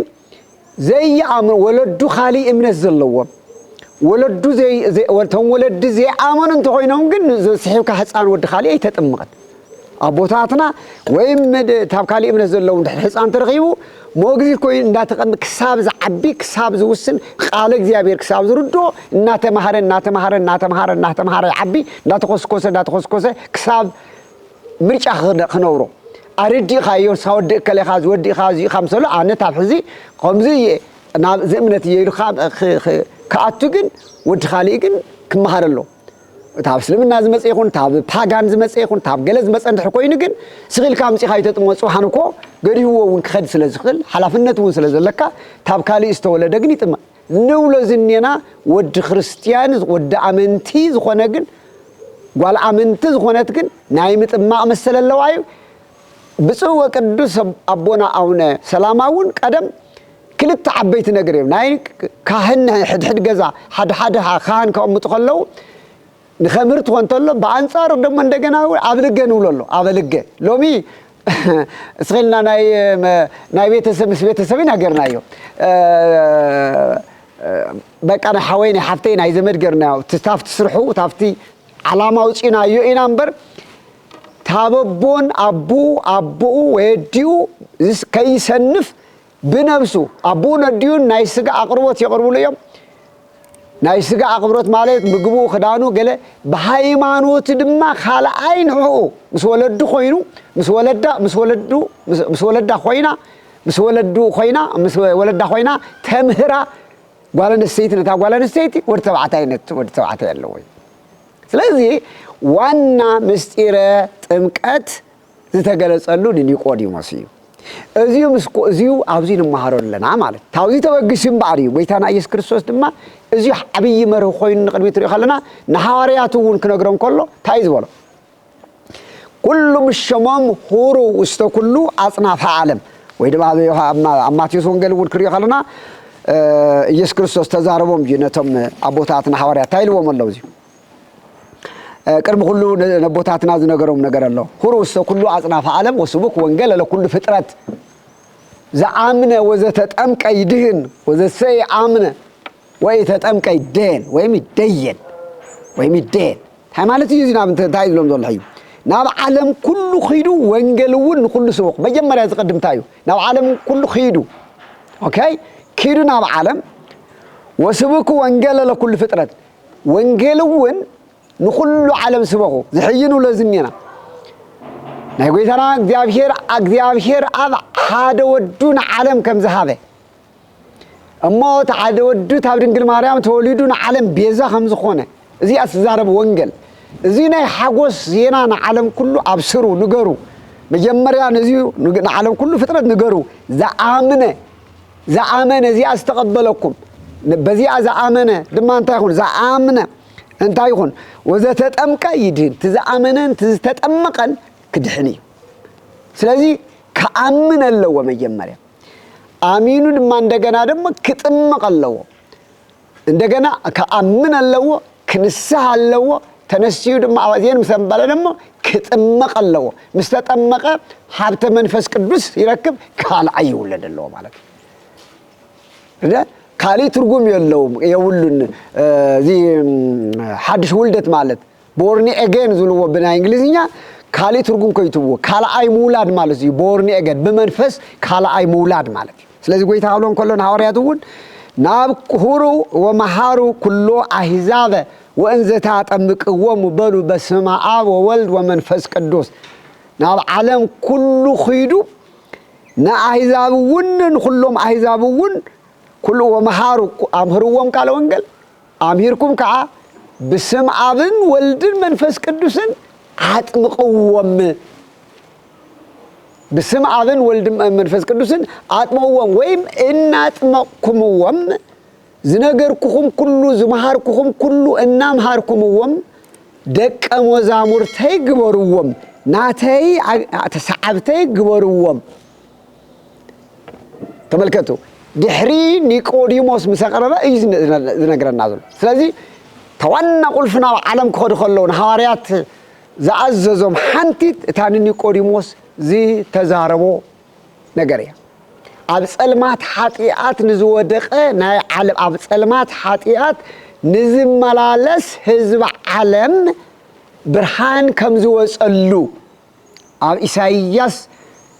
ዘይኣምኑ ወለዱ ካሊእ እምነት ዘለዎም ወለዱ ዘይ- ዘይ- እቶም ወለዲ ዘይኣመኑ እንተኮይኖም ግን ስሒብካ ህፃን ወዲ ካሊእ ኣይተጥምቕን። ኣቦታትና ወይም ድ- ታብ ካሊእ እምነት ዘለዉ እንድሕር ህፃን ተረኺቡ ሞግዚት ኮይኑ እንዳተቐም ክሳብ ዝዓቢ ክሳብ ዝውስን ቃለ እግዚኣብሔር ክሳብ ዝርድኦ እናተማሃረ እናተማሃረ እናተማሃረ እናተማሃረ ይዓቢ እንዳተኮስኮሰ እንዳተኮስኮሰ ክሳብ ምርጫ ክነ- ክነብሮ ኣረዲእኻዮ ሳወዲ እከሌኻ ዝወዲእኻ እዚኻ ምሰሎ ኣነ ታብ ሕዚ ከምዚ እየ ናብዚ እምነት እየ ኢሉ ክኣቱ ግን ወዲ ካሊእ ግን ክመሃር ኣሎ። እታ ኣብ እስልምና ዝመፀ ይኹን እታ ኣብ ፓጋን ዝመፀ ይኹን እታ ኣብ ገለ ዝመፀ እንድሕር ኮይኑ ግን ስኺልካ ኣምፂኻ ይተጥሞ ፅባሕን እኮ ገዲህዎ እውን ክኸድ ስለ ዝኽእል ሓላፍነት እውን ስለ ዘለካ ታብ ካሊእ ዝተወለደ ግን ይጥመ ንብሎ ዝኔና ወዲ ክርስትያን ወዲ ኣመንቲ ዝኾነ ግን ጓል ኣመንቲ ዝኾነት ግን ናይ ምጥማቕ መሰል ኣለዋ እዩ። ብፁዕ ወቅዱስ ኣቦና ኣቡነ ሰላማ እውን ቀደም ክልተ ዓበይቲ ነገር እዮም ናይ ካህን ሕድሕድ ገዛ ሓደ ሓደ ካህን ከቕምጡ ከለዉ ንኸምህር ትኾን ተሎ ብኣንፃር ደሞ እንደገና ኣብ ልገ ንብሎ ኣሎ ኣብ ልገ ሎሚ እስኸልና ናይ ናይ ቤተሰብ ምስ ቤተሰብ ኢና ገርናዮ በቃ ናይ ሓወይ ናይ ሓፍተይ ናይ ዘመድ ገርናዮ ታፍቲ ስርሑ ታፍቲ ዓላማ ኣውፂናዮ ኢና እምበር ታበቦን ኣቦኡ ኣቦኡ ወየዲኡ ከይሰንፍ ብነብሱ ኣቦኡን ኣዲኡን ናይ ስጋ ኣቕርቦት የቕርብሉ እዮም። ናይ ስጋ ኣቕርቦት ማለት ምግቡ፣ ክዳኑ፣ ገለ ብሃይማኖት ድማ ካልኣይ ንዕኡ ምስ ወለዱ ኮይኑ ምስ ወለዳ ምስ ወለዱ ምስ ወለዳ ኮይና ምስ ወለዱ ኮይና ምስ ወለዳ ኮይና ተምህራ ጓል ኣንስተይቲ ነታ ጓል ኣንስተይቲ ወዲ ተባዕታይ ነት ወዲ ተባዕታይ ኣለዎ እዩ። ስለዚ ዋና ምስጢረ ጥምቀት ዝተገለጸሉ ንኒቆዲሞስ እዩ። እዚዩ ምስ እዚዩ ኣብዚ ንመሃሮ ኣለና ማለት ካብዚ ተበጊሱ እምበኣር እዩ ጎይታና ኢየሱስ ክርስቶስ ድማ እዚዩ ዓብዪ መርህ ኮይኑ ንቅድሚት ንሪኦ ከለና ንሃዋርያቱ እውን ክነግሮም ከሎ እንታይ እዩ ዝበሎ ኩሉ ምሸሞም ሁሩ ውስተ ኩሉ ኣጽናፈ ዓለም ወይ ድማ ኣብ ማቴዎስ ወንጌል እውን ክሪኦ ከለና ኢየሱስ ክርስቶስ ተዛረቦም እዩ ነቶም ኣቦታትና ሃዋርያት እንታይ ኢልዎም ኣለዉ እዚዩ ቅድሚ ኩሉ ነቦታትና ዝነገሮም ነገር ኣሎ ሁሩ ውስተ ኩሉ ኣጽናፈ ዓለም ወስቡክ ወንጌል ለኩሉ ፍጥረት ዘኣምነ ወዘተጠምቀ ይድህን ወዘሰየ ኣምነ ወይ ተጠምቀ ይደየን ወይም ይደየን ወይም ይደየን እንታይ ማለት እዩ እዚ ናብ እንታይ ዝብሎም ዘሎ እዩ ናብ ዓለም ኩሉ ኺዱ ወንጌል እውን ንኩሉ ስበኩ መጀመርያ ዝቀድም እንታይ እዩ ናብ ዓለም ኩሉ ኺዱ ኦኬ ኪዱ ናብ ዓለም ወስብኩ ወንጌል ለኩሉ ፍጥረት ወንጌል እውን ንኩሉ ዓለም ስበኹ ዝሕይኑ ለዝኒና ናይ ጎይታና እግዚኣብሔር እግዚኣብሔር ኣብ ሓደ ወዱ ንዓለም ከም ዝሃበ እሞ እቲ ሓደ ወዱ ካብ ድንግል ማርያም ተወሊዱ ንዓለም ቤዛ ከም ዝኾነ እዚኣ ትዛረብ ወንጌል እዚ ናይ ሓጎስ ዜና ንዓለም ኩሉ ኣብስሩ ንገሩ መጀመርያ ነዚ ንዓለም ኩሉ ፍጥረት ንገሩ ዝኣምነ ዝኣመነ እዚኣ ዝተቐበለኩም በዚኣ ዝኣመነ ድማ እንታይ ይኹን ዝኣምነ እንታይ ይኹን ወዘተጠምቀ ይድህን እቲ ዝኣመነን እቲ ዝተጠመቐን ክድሕን እዩ ስለዚ ክኣምን ኣለዎ መጀመርያ ኣሚኑ ድማ እንደገና ደግሞ ክጥምቕ ኣለዎ እንደገና ክኣምን ኣለዎ ክንስህ ኣለዎ ተነስዩ ድማ ኣባዜን ምስ ኣንበለ ደሞ ክጥመቕ ኣለዎ ምስ ተጠመቐ ሃብተ መንፈስ ቅዱስ ይረክብ ካልኣይ ይውለድ ኣለዎ ማለት እዩ ካልእ ትርጉም የለውም የብሉን እዚ ሓድሽ ውልደት ማለት ቦርኒ ኤጌን ዝብልዎ ብናይ እንግሊዝኛ ካልእ ትርጉም ከይትብዎ ካልኣይ ምውላድ ማለት እዩ ቦርኒ ኤጌን ብመንፈስ ካልኣይ ምውላድ ማለት እዩ ስለዚ ጎይታ ክብሎ እንከሎ ንሃዋርያት እውን ናብ ሁሩ ወመሃሩ ኩሎ ኣህዛበ ወእንዘ ታጠምቅዎሙ በሉ በስመ ኣብ ወወልድ ወመንፈስ ቅዱስ ናብ ዓለም ኩሉ ኺዱ ንኣህዛብ እውን ንኩሎም ኣህዛብ እውን ኩሉ ወመሃሩ ኣምህርዎም ቃለ ወንጌል ኣምሂርኩም ከዓ ብስም ኣብን ወልድን መንፈስ ቅዱስን ኣጥምቕዎም ብስም ኣብን ወልድን መንፈስ ቅዱስን ኣጥምቕዎም፣ ወይም እናጥመቕኩምዎም ዝነገርኩኹም ኩሉ ዝመሃርኩኹም ኩሉ እናምሃርኩምዎም ደቀ መዛሙርተይ ግበርዎም፣ ናተይ ኣ-፣ ተሰዓብተይ ግበርዎም። ተመልከቱ፣ ድሕሪ ኒቆዲሞስ ምስ ኣቕረበ እዩ ዝነ-፣ ዝነግረና ዘሎ። ስለዚ እታ ዋና ቁልፊ ናብ ዓለም ክኸዱ ከለዉ ንሃዋርያት ዝኣዘዞም ሓንቲት እታ ንኒቆዲሞስ ዝተዛረቦ ነገር እያ። ኣብ ጸልማት ሓጢኣት ንዝወደቐ ናይ ዓለም፣ ኣብ ጸልማት ሓጢኣት ንዝመላለስ ህዝቢ ዓለም ብርሃን ከም ዝወጸሉ ኣብ ኢሳይያስ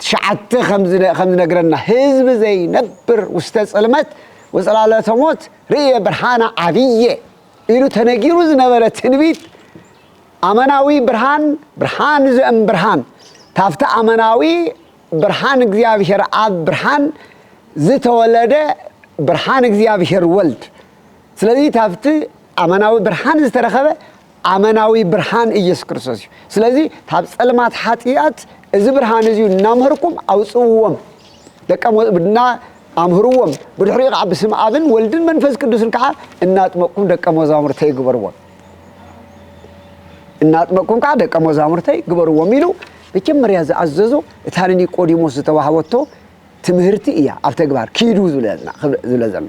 ትሽዓተ ከም ዝነ-፣ ከም ዝነግረና፣ ህዝቢ ዘይነብር ውስተ ጽልመት ወጽላለተ ሞት ርእየ ብርሃነ ዓብየ ኢሉ ተነጊሩ ዝነበረ ትንቢት፣ ኣመናዊ ብርሃን፣ ብርሃን ዘእም ብርሃን፣ ታብቲ ኣመናዊ ብርሃን እግዚኣብሔር ኣብ ብርሃን ዝተወለደ ብርሃን እግዚኣብሔር ወልድ። ስለዚ ታብቲ ኣመናዊ ብርሃን ዝተረኸበ ኣመናዊ ብርሃን ኢየሱስ ክርስቶስ እዩ። ስለዚ ካብ ጸልማት ሓጢኣት እዚ ብርሃን እዚ እናምህርኩም ኣውጽእዎም፣ ደቀ መ-፣ እና ኣምህርዎም፣ ብድሕሪኡ ከዓ ብስም ኣብን ወልድን መንፈስ ቅዱስን ከዓ እናጥመቅኩም ደቀ መዛሙርተይ ግበርዎም፣ እናጥመቅኩም ከዓ ደቀ መዛሙርተይ ግበርዎም ኢሉ መጀመርያ ዝኣዘዞ እታ ንኒቆዲሞስ ዝተዋህበቶ ትምህርቲ እያ። ኣብ ተግባር ኪዱ ዝብለና፣ ዝብለ ዘሎ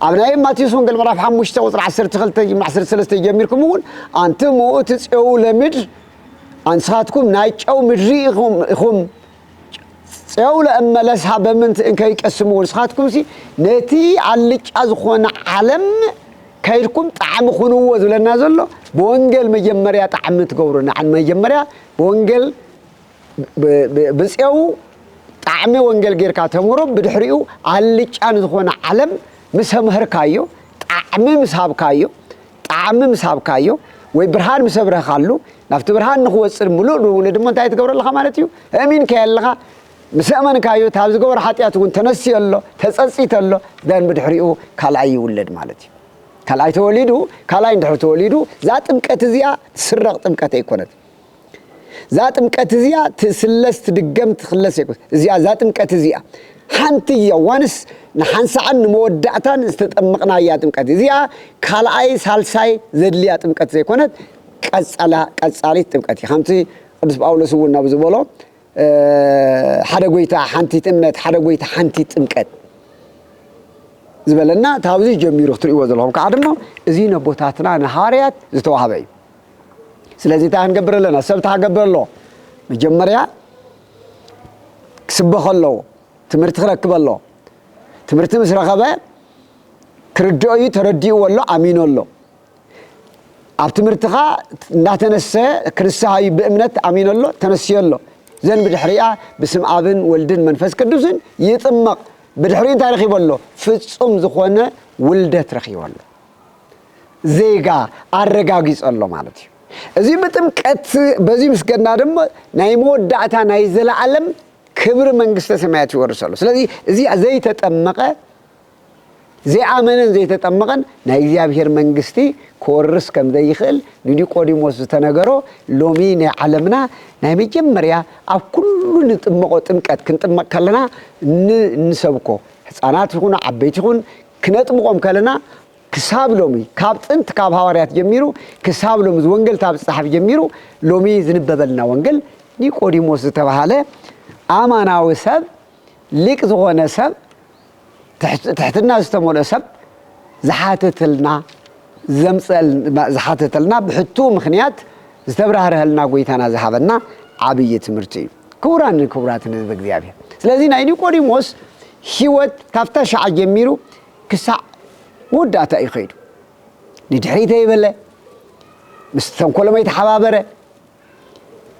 ኣብ ናይ ማቴዎስ ወንጌል ምዕራፍ ሓሙሽተ ቁፅሪ ዓሰርተ ክልተ ዓሰርተ ሰለስተ ጀሚርኩም እውን፣ ኣንትሙ እቲ ጨው ለምድር፣ ኣንስኻትኩም ናይ ጨው ምድሪ ኢኹም፣ ኢኹም። ጨው ለእመ ለስሃ በምንት እንከ ይቀስምዎ፣ ንስኻትኩምሲ ነቲ ኣልጫ ዝኾነ ዓለም ከይድኩም ጣዕሚ ኩንዎ ዝብለና ዘሎ፣ ብወንጌል መጀመርያ ጣዕሚ ትገብሩ። ንዓ-፣ መጀመርያ ብወንጌል ብ-፣ ብ-፣ ብጼው ጣዕሚ ወንጌል ጌርካ ተምህሮ፣ ብድሕሪኡ ኣልጫ ንዝኾነ ዓለም ምስ ኣምሀርካዮ፣ ጣዕሚ ምስ ሃብካዮ፣ ጣዕሚ ምስ ሃብካዮ፣ ወይ ብርሃን ምስ ኣብረህካሉ፣ ናብቲ ብርሃን ንኽወጽእ ምሉእ ብምሉእ ድማ እንታይ ትገብሮ ኣለኻ ማለት እዩ? ኣእሚንካዮ ኣለኻ። ምስ ኣመንካዮ፣ ታብ ዝገበሮ ሓጢኣት እውን ተነስዮ ኣሎ፣ ተጸጺተ ኣሎ፣ ደን ብድሕሪኡ ካልኣይ ይውለድ ማለት እዩ። ካልኣይ ተወሊዱ፣ ካልኣይ እንድሕር ተወሊዱ፣ እዛ ጥምቀት እዚኣ ትስረቕ ጥምቀት ኣይኮነት። እዛ ጥምቀት እዚኣ ትስለስ፣ ትድገም፣ ትኽለስ ኣይኮነት። እዚኣ፣ እዛ ጥምቀት እዚኣ ሓንቲ እያ። ዋንስ ንሓንሳዕን ንመወዳእታን ዝተጠመቕናያ ጥምቀት እዚኣ ካልኣይ፣ ሳልሳይ ዘድልያ ጥምቀት ዘይኮነት፣ ቀጸላ-፣ ቀጻሊት ጥምቀት እያ። ከምቲ ቅዱስ ጳውሎስ እውን ናብ ዝበሎ፣ እ፣ ሓደ ጎይታ፣ ሓንቲት እምነት፣ ሓደ ጎይታ፣ ሓንቲት ጥምቀት ዝበለና፣ ካብዚ ጀሚሩ ክትርእይዎ ዘለኹም ከዓ ድማ፣ እዚ ነቦታትና ንሃዋርያት ዝተዋህበ እዩ። ስለዚ እንታይ ክንገብር ኣለና? ሰብ እንታይ ክገብር ኣለዎ? መጀመርያ ክስበኽ ኣለዎ። ትምህርቲ ክረክብ ኣለዎ። ትምህርቲ ምስ ረኸበ ክርድኦ እዩ፣ ተረዲእዎ ኣሎ፣ ኣሚኑ ኣሎ። ኣብ ትምህርትኻ እንዳተነሰ ክንስሃ እዩ፣ ብእምነት ኣሚኑ ኣሎ፣ ተነስዮ ኣሎ። ዘን ብድሕሪኣ ብስም ኣብን ወልድን መንፈስ ቅዱስን ይጥመቕ። ብድሕሪኡ እንታይ ረኺቡ ኣሎ? ፍጹም ዝኾነ ውልደት ረኺቡ ኣሎ። ዜጋ ኣረጋጊጹ ኣሎ ማለት እዩ። እዚ ብጥምቀት በዚ ምስ ከድና ድማ ናይ መወዳእታ ናይ ዘለኣለም ክብሪ መንግስተ ሰማያት ይወርስ ኣሎ። ስለዚ እዚ ዘይተጠመቐ፣ ዘይኣመነን ዘይተጠመቐን ናይ እግዚኣብሔር መንግስቲ ክወርስ ከም ዘይኽእል ንኒቆዲሞስ ዝተነገሮ፣ ሎሚ ናይ ዓለምና ናይ መጀመርያ ኣብ ኩሉ ንጥመቖ ጥምቀት ክንጥመቕ ከለና ን-፣ ንሰብኮ፣ ህፃናት ይኹኑ ዓበይቲ ይኹን ክነጥምቖም ከለና ክሳብ ሎሚ፣ ካብ ጥንቲ ካብ ሃዋርያት ጀሚሩ ክሳብ ሎሚ፣ እዚ ወንጌል ካብ ዝፀሓፍ ጀሚሩ ሎሚ ዝንበበልና ወንጌል፣ ኒቆዲሞስ ዝተባሃለ ኣማናዊ ሰብ፣ ሊቅ ዝኾነ ሰብ፣ ትሕት-፣ ትሕትና ዝተመልኦ ሰብ ዝሓተተልና፣ ዘምፀል-፣ ዝሓተተልና፣ ብሕቱ ምኽንያት ዝተብራህረሀልና ጎይታና ዝሃበና ዓብዪ ትምህርቲ እዩ። ክቡራን ክቡራትን ህዝቢ እግዚኣብሔር፣ ስለዚ ናይ ኒቆዲሞስ ህይወት ካብታ ሻዕ ጀሚሩ ክሳዕ መወዳእታ እዩ ከይዱ። ንድሕሪት ኣይበለ፣ ምስ ተንኮሎም ኣይተሓባበረ።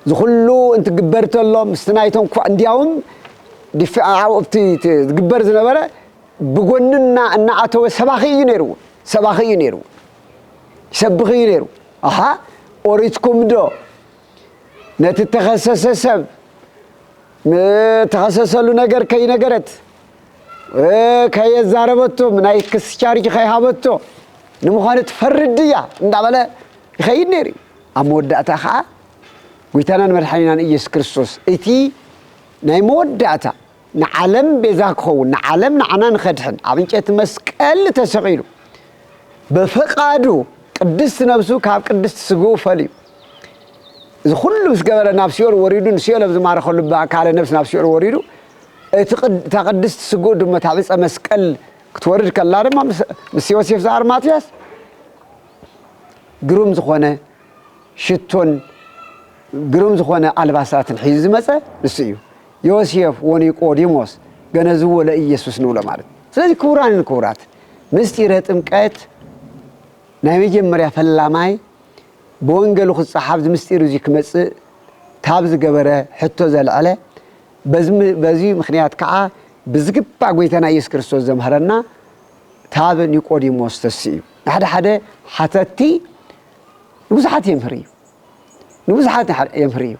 እዚ ኩሉ እንትግበር ተሎ፣ ምስቲ ናይቶም ኳ-፣ እንዲያውም ድፍ-፣ ኣብኡ ኣብቲ፣ እቲ ዝግበር ዝነበረ ብጎኒ እና-፣ እናኣተወ ሰባኺ እዩ ነይሩ። ሰባኺ እዩ ነይሩ። ይሰብኽ እዩ ነይሩ። ኣሃ፣ ኦሪትኩም ዶ ነቲ እተኸሰሰ ሰብ፣ ም-፣ እተኸሰሰሉ ነገር ከይነገረት፣ እ፣ ከየዛረበቶም፣ ናይ ክስ ቻርጅ ከይሃበቶ፣ ንምዃኑ ትፈርድ ድያ እንዳበለ ይኸይድ ነይሩ እዩ። ኣብ መወዳእታ ኸዓ፣ ጎይታናን መድሓኒናን ኢየሱስ ክርስቶስ፣ እቲ ናይ መወዳእታ ንዓለም ቤዛ ክኸውን፣ ንዓለም ንዓና ንኸድሕን ኣብ ዕንጨቲ መስቀል ተሰቒሉ፣ ብፍቓዱ ቅድስቲ ነብሱ ካብ ቅድስቲ ስግኡ ፈልዩ፣ እዚ ኩሉ ምስ ገበረ ናብ ሲኦል ወሪዱ፣ ንሲኦል ኣብ ዝማረኸሉ ብኣካለ ነብስ ናብ ሲኦል ወሪዱ፣ እቲ ቅድ-፣ እታ ቅድስቲ ስግኡ ድማ እታ ዕፀ መስቀል ክትወርድ ከላ ድማ ምስ፣ ምስ ዮሴፍ ዘኣርማትያስ ግሩም ዝኾነ ሽቶን ግሩም ዝኾነ ኣልባሳትን ሒዙ ዝመጸ ንሱ እዩ። ዮሴፍ ወኒቆዲሞስ ገነዝዎ ለኢየሱስ ንብሎ ማለት እዩ። ስለዚ ክቡራንን ክቡራት፣ ምስጢረ ጥምቀት ናይ መጀመርያ ፈላማይ ብወንጌሉ ክጸሓፍ እዚ ምስጢር እዚ ክመጽእ ታብ ዝገበረ ሕቶ ዘልዐለ፣ በዚ ም-፣ በዚ ምኽንያት ከኣ ብዝግባእ ጐይታና ኢየሱስ ክርስቶስ ዘምሃረና ታብ ኒቆዲሞስ ተስእ እዩ። ንሓደ ሓደ ሓተትቲ ንብዙሓት የምህር እዩ። ንብዙሓት የምሃር-፣ የምህር እዩ።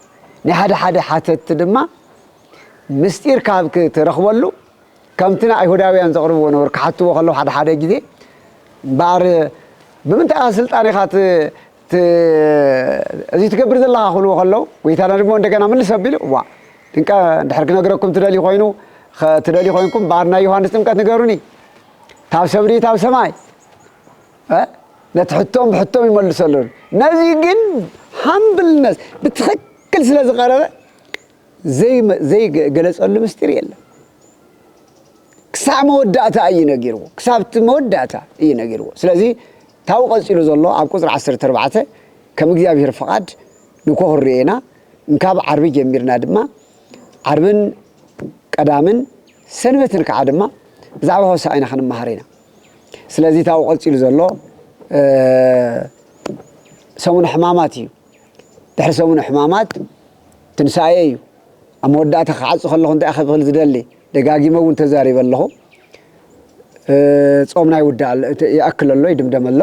ናይ ሓደ ሓደ ሓተትቲ ድማ ምስጢር ካብ ክ-፣ ትረኽበሉ ከምቲ ንኣይሁዳውያን ዘቕርብዎ ነበሩ፣ ክሓትዎ ከለዉ ሓደ ሓደ ግዜ፣ እምበኣር ብምንታይ ኢኻ ስልጣን ኢኻ ት-፣ ት-፣ እዚ ትገብር ዘለኻ ክብልዎ ከለዉ፣ ጎይታና ድማ እንደገና ምልስ ኣቢሉ፣ እዋ፣ ድንቀ እንድሕር ክነግረኩም ትደልዩ ኮይኑ፣ ኸ-፣ ትደልዩ ኮይንኩም፣ እምበኣር ናይ ዮሃንስ ጥምቀት ንገሩኒ። ታብ ሰብ ድዩ ታብ ሰማይ? እ? ነቲ ሕቶም ብሕቶም ይመልሰሉ። ነዚ ግን ሃምብልነስ ብትኽክል ስለ ዝቐረበ ዘይመ-፣ ዘይገለጸሉ ምስጢር የለን። ክሳብ መወዳእታ እዩ ነጊርዎ። ክሳብ እቲ መወዳእታ እዩ ነጊርዎ። ስለዚ ታው ቀጺሉ ዘሎ ኣብ ቁጽሪ ዓሰርተ ኣርባዕተ ከም እግዚኣብሔር ፍቓድ ንኮ ክንሪኦ ኢና። እንካብ ዓርቢ ጀሚርና ድማ ዓርብን ቀዳምን ሰንበትን ከዓ ድማ ብዛዕባ ሆሳዕና ክንመሃር ኢና። ስለዚ ታው ቀጺሉ ዘሎ፣ እ፣ ሰሙን ሕማማት እዩ። ድሕሪ ሰሙን ሕማማት ትንሳኤ እዩ። ኣብ መወዳእታ ክዓጹ ከለኹ እንታይ ክብል ዝደሊ፣ ደጋጊመ እውን ተዛሪበ ኣለኹ። እ፣ ጾምና ይውዳእ ኣሎ፣ እቲ ይኣክል ኣሎ፣ ይድምደም ኣሎ።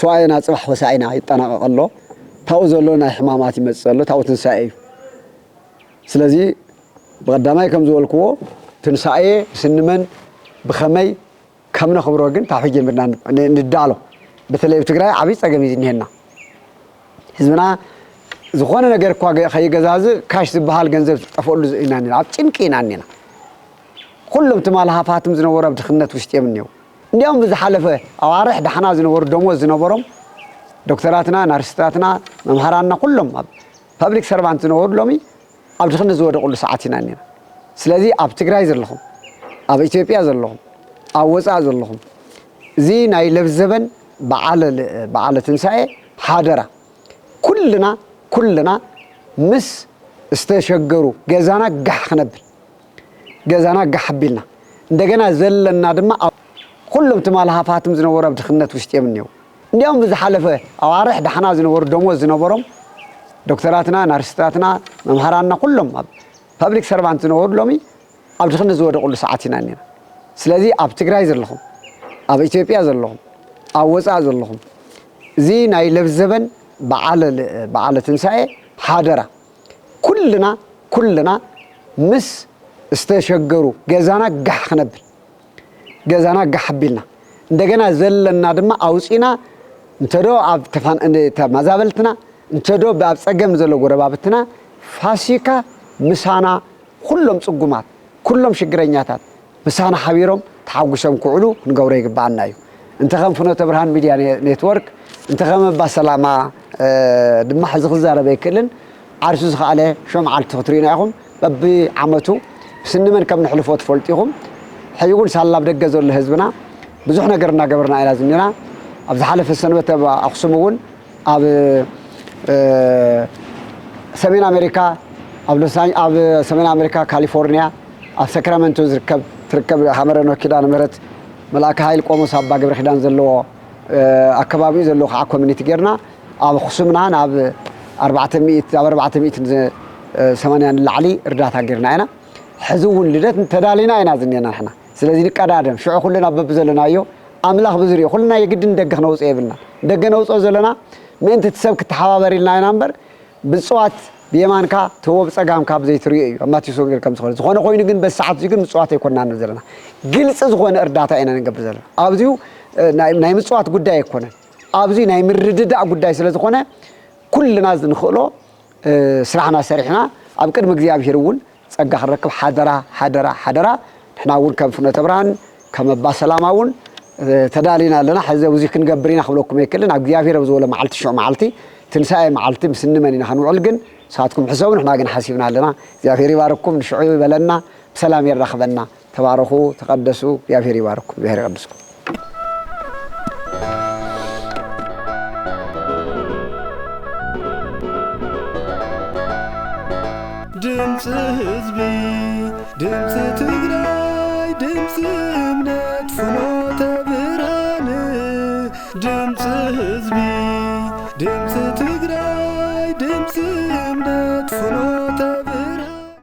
ሰዋየና ጽባሕ ሆሳዕና ይጠናቐቕ ኣሎ። ታው ዘሎ ናይ ሕማማት ይመጽእ ኣሎ፣ ታው ትንሳኤ እዩ። ስለዚ ብቐዳማይ ከም ዝበልክዎ ትንሳኤ ስንመን ብኸመይ ከም ነኽብሮ ግን ካብ ሕጂ ጀሚርና ን-፣ ን-፣ ንዳሎ። በተለይ ኣብ ትግራይ ዓብዪ ጸገም እዩ ዝኒሀና። ህዝብና ዝኾነ ነገር እኳ ገ-፣ ከይገዛዝእ ካሽ ዝበሃል ገንዘብ ዝጠፍኣሉ ዝ-፣ ኢና እኒና። ኣብ ጭንቂ ኢና እኒና። ኩሎም ትማል ሃፋትም ዝነበሩ ኣብ ድኽነት ውሽጢ እዮም እኒሄው። እንዲያውም ብዝሓለፈ ኣዋርሕ ዳሕና ዝነበሩ ደሞዝ ዝነበሮም ዶክተራትና፣ ናርስታትና፣ መምሃራንና ኩሎም ኣብ ፐብሊክ ሰርቫንት ዝነበሩ ሎሚ ኣብ ድኽነት ዝወደቑሉ ሰዓት ኢና እኒና። ስለዚ ኣብ ትግራይ ዘለኹም፣ ኣብ ኢትዮጵያ ዘለኹም፣ ኣብ ወፃእ ዘለኹም፣ እዚ ናይ ለብዘበን በዓለ ል-፣ በዓለ ትንሳኤ ሓደራ ኩልና፣ ኩልና ምስ ዝተሸገሩ ገዛና ጋሕ ክነብል፣ ገዛና ጋሕ ኣቢልና፣ እንደገና ዘለና ድማ ኣብ-፣ ኩሎም ትማል ሃፋትም ዝነበሩ ኣብ ድኽነት ውሽጢ እዮም እኒሄው። እንዲያውም ብዝሓለፈ ኣዋርሕ ዳሕና ዝነበሩ ደሞዝ ዝነበሮም ዶክተራትና፣ ናርስታትና፣ መምሃራንና ኩሎም ኣብ ፐብሊክ ሰርቫንት ዝነበሩ ሎሚ ኣብ ድኽነት ዝወደቑሉ ሰዓት ኢና እኒና። ስለዚ ኣብ ትግራይ ዘለኹም፣ ኣብ ኢትዮጵያ ዘለኹም፣ ኣብ ወፃእ ዘለኹም፣ እዚ ናይ ለብዘበን በዓለ ል-፣ በዓለ ትንሳኤ ሓደራ ኩልና፣ ኩልና ምስ ዝተሸገሩ ገዛና ጋሕ ክነብል፣ ገዛና ጋሕ ኣቢልና፣ እንደገና ዘለና ድማ ኣውፂና፣ እንተዶ ኣብ ተፋን-፣ ን-፣ ተመዛበልትና፣ እንተዶ ኣብ ፀገም ዘሎ ጎረባብትና፣ ፋሲካ ምሳና ኩሎም ፅጉማት፣ ኩሎም ሽግረኛታት ምሳና ሓቢሮም ተሓጒሶም ክውዕሉ ክንገብሮ ይግብኣና እዩ። እንተ ከም ፍኖተ ብርሃን ሚድያ ኔ-፣ ኔትወርክ፣ እንተ ከም ኣባ ሰላማ፣ እ፣ ድማ ሕዚ ክዛረብ ኣይክእልን። ዓርሱ ዝኸኣለ ሸው መዓልቲ ክትርእዩና ኢኹም። በብዓመቱ ስኒ መን ከም ንሕልፎ ትፈልጡ ኢኹም። ሕጂ እውን ሳላ ኣብ ደገ ዘሎ ህዝብና ብዙሕ ነገር እናገበርና ኢና ዝኒና። ኣብ ዝሓለፈ ሰንበት ኣብ ኣኽሱም እውን ኣብ፣ እ፣ ሰሜን ኣሜሪካ፣ ኣብ ሎስ ኣን-፣ ኣብ ሰሜን ኣሜሪካ ካሊፎርኒያ፣ ኣብ ሰክራመንቶ ዝርከብ፣ ትርከብ ሃመረኖ ኪዳነ ምህረት መልኣከ ሃይል ቆሞስ ኣባ ገብረ ኪዳን ዘለዎ፣ እ፣ ኣከባቢኡ ዘለዎ ከዓ ኮሚኒቲ ጌርና፣ ኣብ ኣኽሱምና ናብ ኣርባዕተ ሚእቲ፣ ኣብ ኣርባዕተ ሚእትን ሰማንያን ንላዕሊ እርዳታ ጌርና ኢና። ሕዚ እውን ልደት ተዳሊና ኢና ዝኔና ንሕና። ስለዚ ንቀዳደም፣ ሽዑ ኩልና በብዘለናዮ ኣምላኽ ብዝሪኦ፣ ኩልና የግድን ደገ ክነውፅኦ የብልና። ደገ ነውፅኦ ዘለና ምእንቲ እቲ ሰብ ክተሓባበር ኢልና ኢና እምበር፣ ብፅዋት ብየማንካ ተወ ብፀጋምካ ብዘይትሪኦ እዩ ኣብ ማቴዎስ ወንጌል ከም ዝኾነ። ዝኾነ ኮይኑ ግን በዚ ሰዓት እዚ ግን ምፅዋት ኣይኮንና ንብል ዘለና። ግልፂ ዝኾነ እርዳታ ኢና ንገብር ዘለና። ኣብዚዩ፣ እ፣ ናይ፣ ናይ ምፅዋት ጉዳይ ኣይኮነን። ኣብዚ ናይ ምርድዳእ ጉዳይ ስለ ዝኾነ ኩልና ንኽእሎ፣ እ፣ ስራሕና ሰሪሕና ኣብ ቅድሚ እግዚኣብሔር እውን ጸጋ ክንረክብ ሓደራ፣ ሓደራ፣ ሓደራ። ንሕና እውን ከም ፍኖተ ብርሃን፣ ከም ኣባ ሰላማ እውን፣ እ፣ ተዳሊና ኣለና። ሕዚ እዚ ክንገብር ኢና ክብለኩም ኣይክእልን። ኣብ እግዚኣብሔር ኣብ ዝበሎ መዓልቲ፣ ሽዑ መዓልቲ፣ ትንሳኤ መዓልቲ፣ ምስ እንመን ኢና ክንውዕል ግን ንስኻትኩም ሕሰቡ፣ ንሕና ግን ሓሲብና ኣለና። እግዚኣብሔር ይባርኩም፣ ንሽዑ ይበለና፣ ብሰላም የራኽበና። ተባረኹ፣ ተቐደሱ፣ እግዚኣብሔር ይባርኩም፣ እግዚኣብሔር ይቐድስኩም። ድምፂ ህዝቢ፣ ድምፂ ትግራይ፣ ድምፂ እምነት ፍኖተ ብርሃን። ድምፂ ህዝቢ፣ ድምፂ ትግራይ፣ ድምፂ እምነት ፍኖተ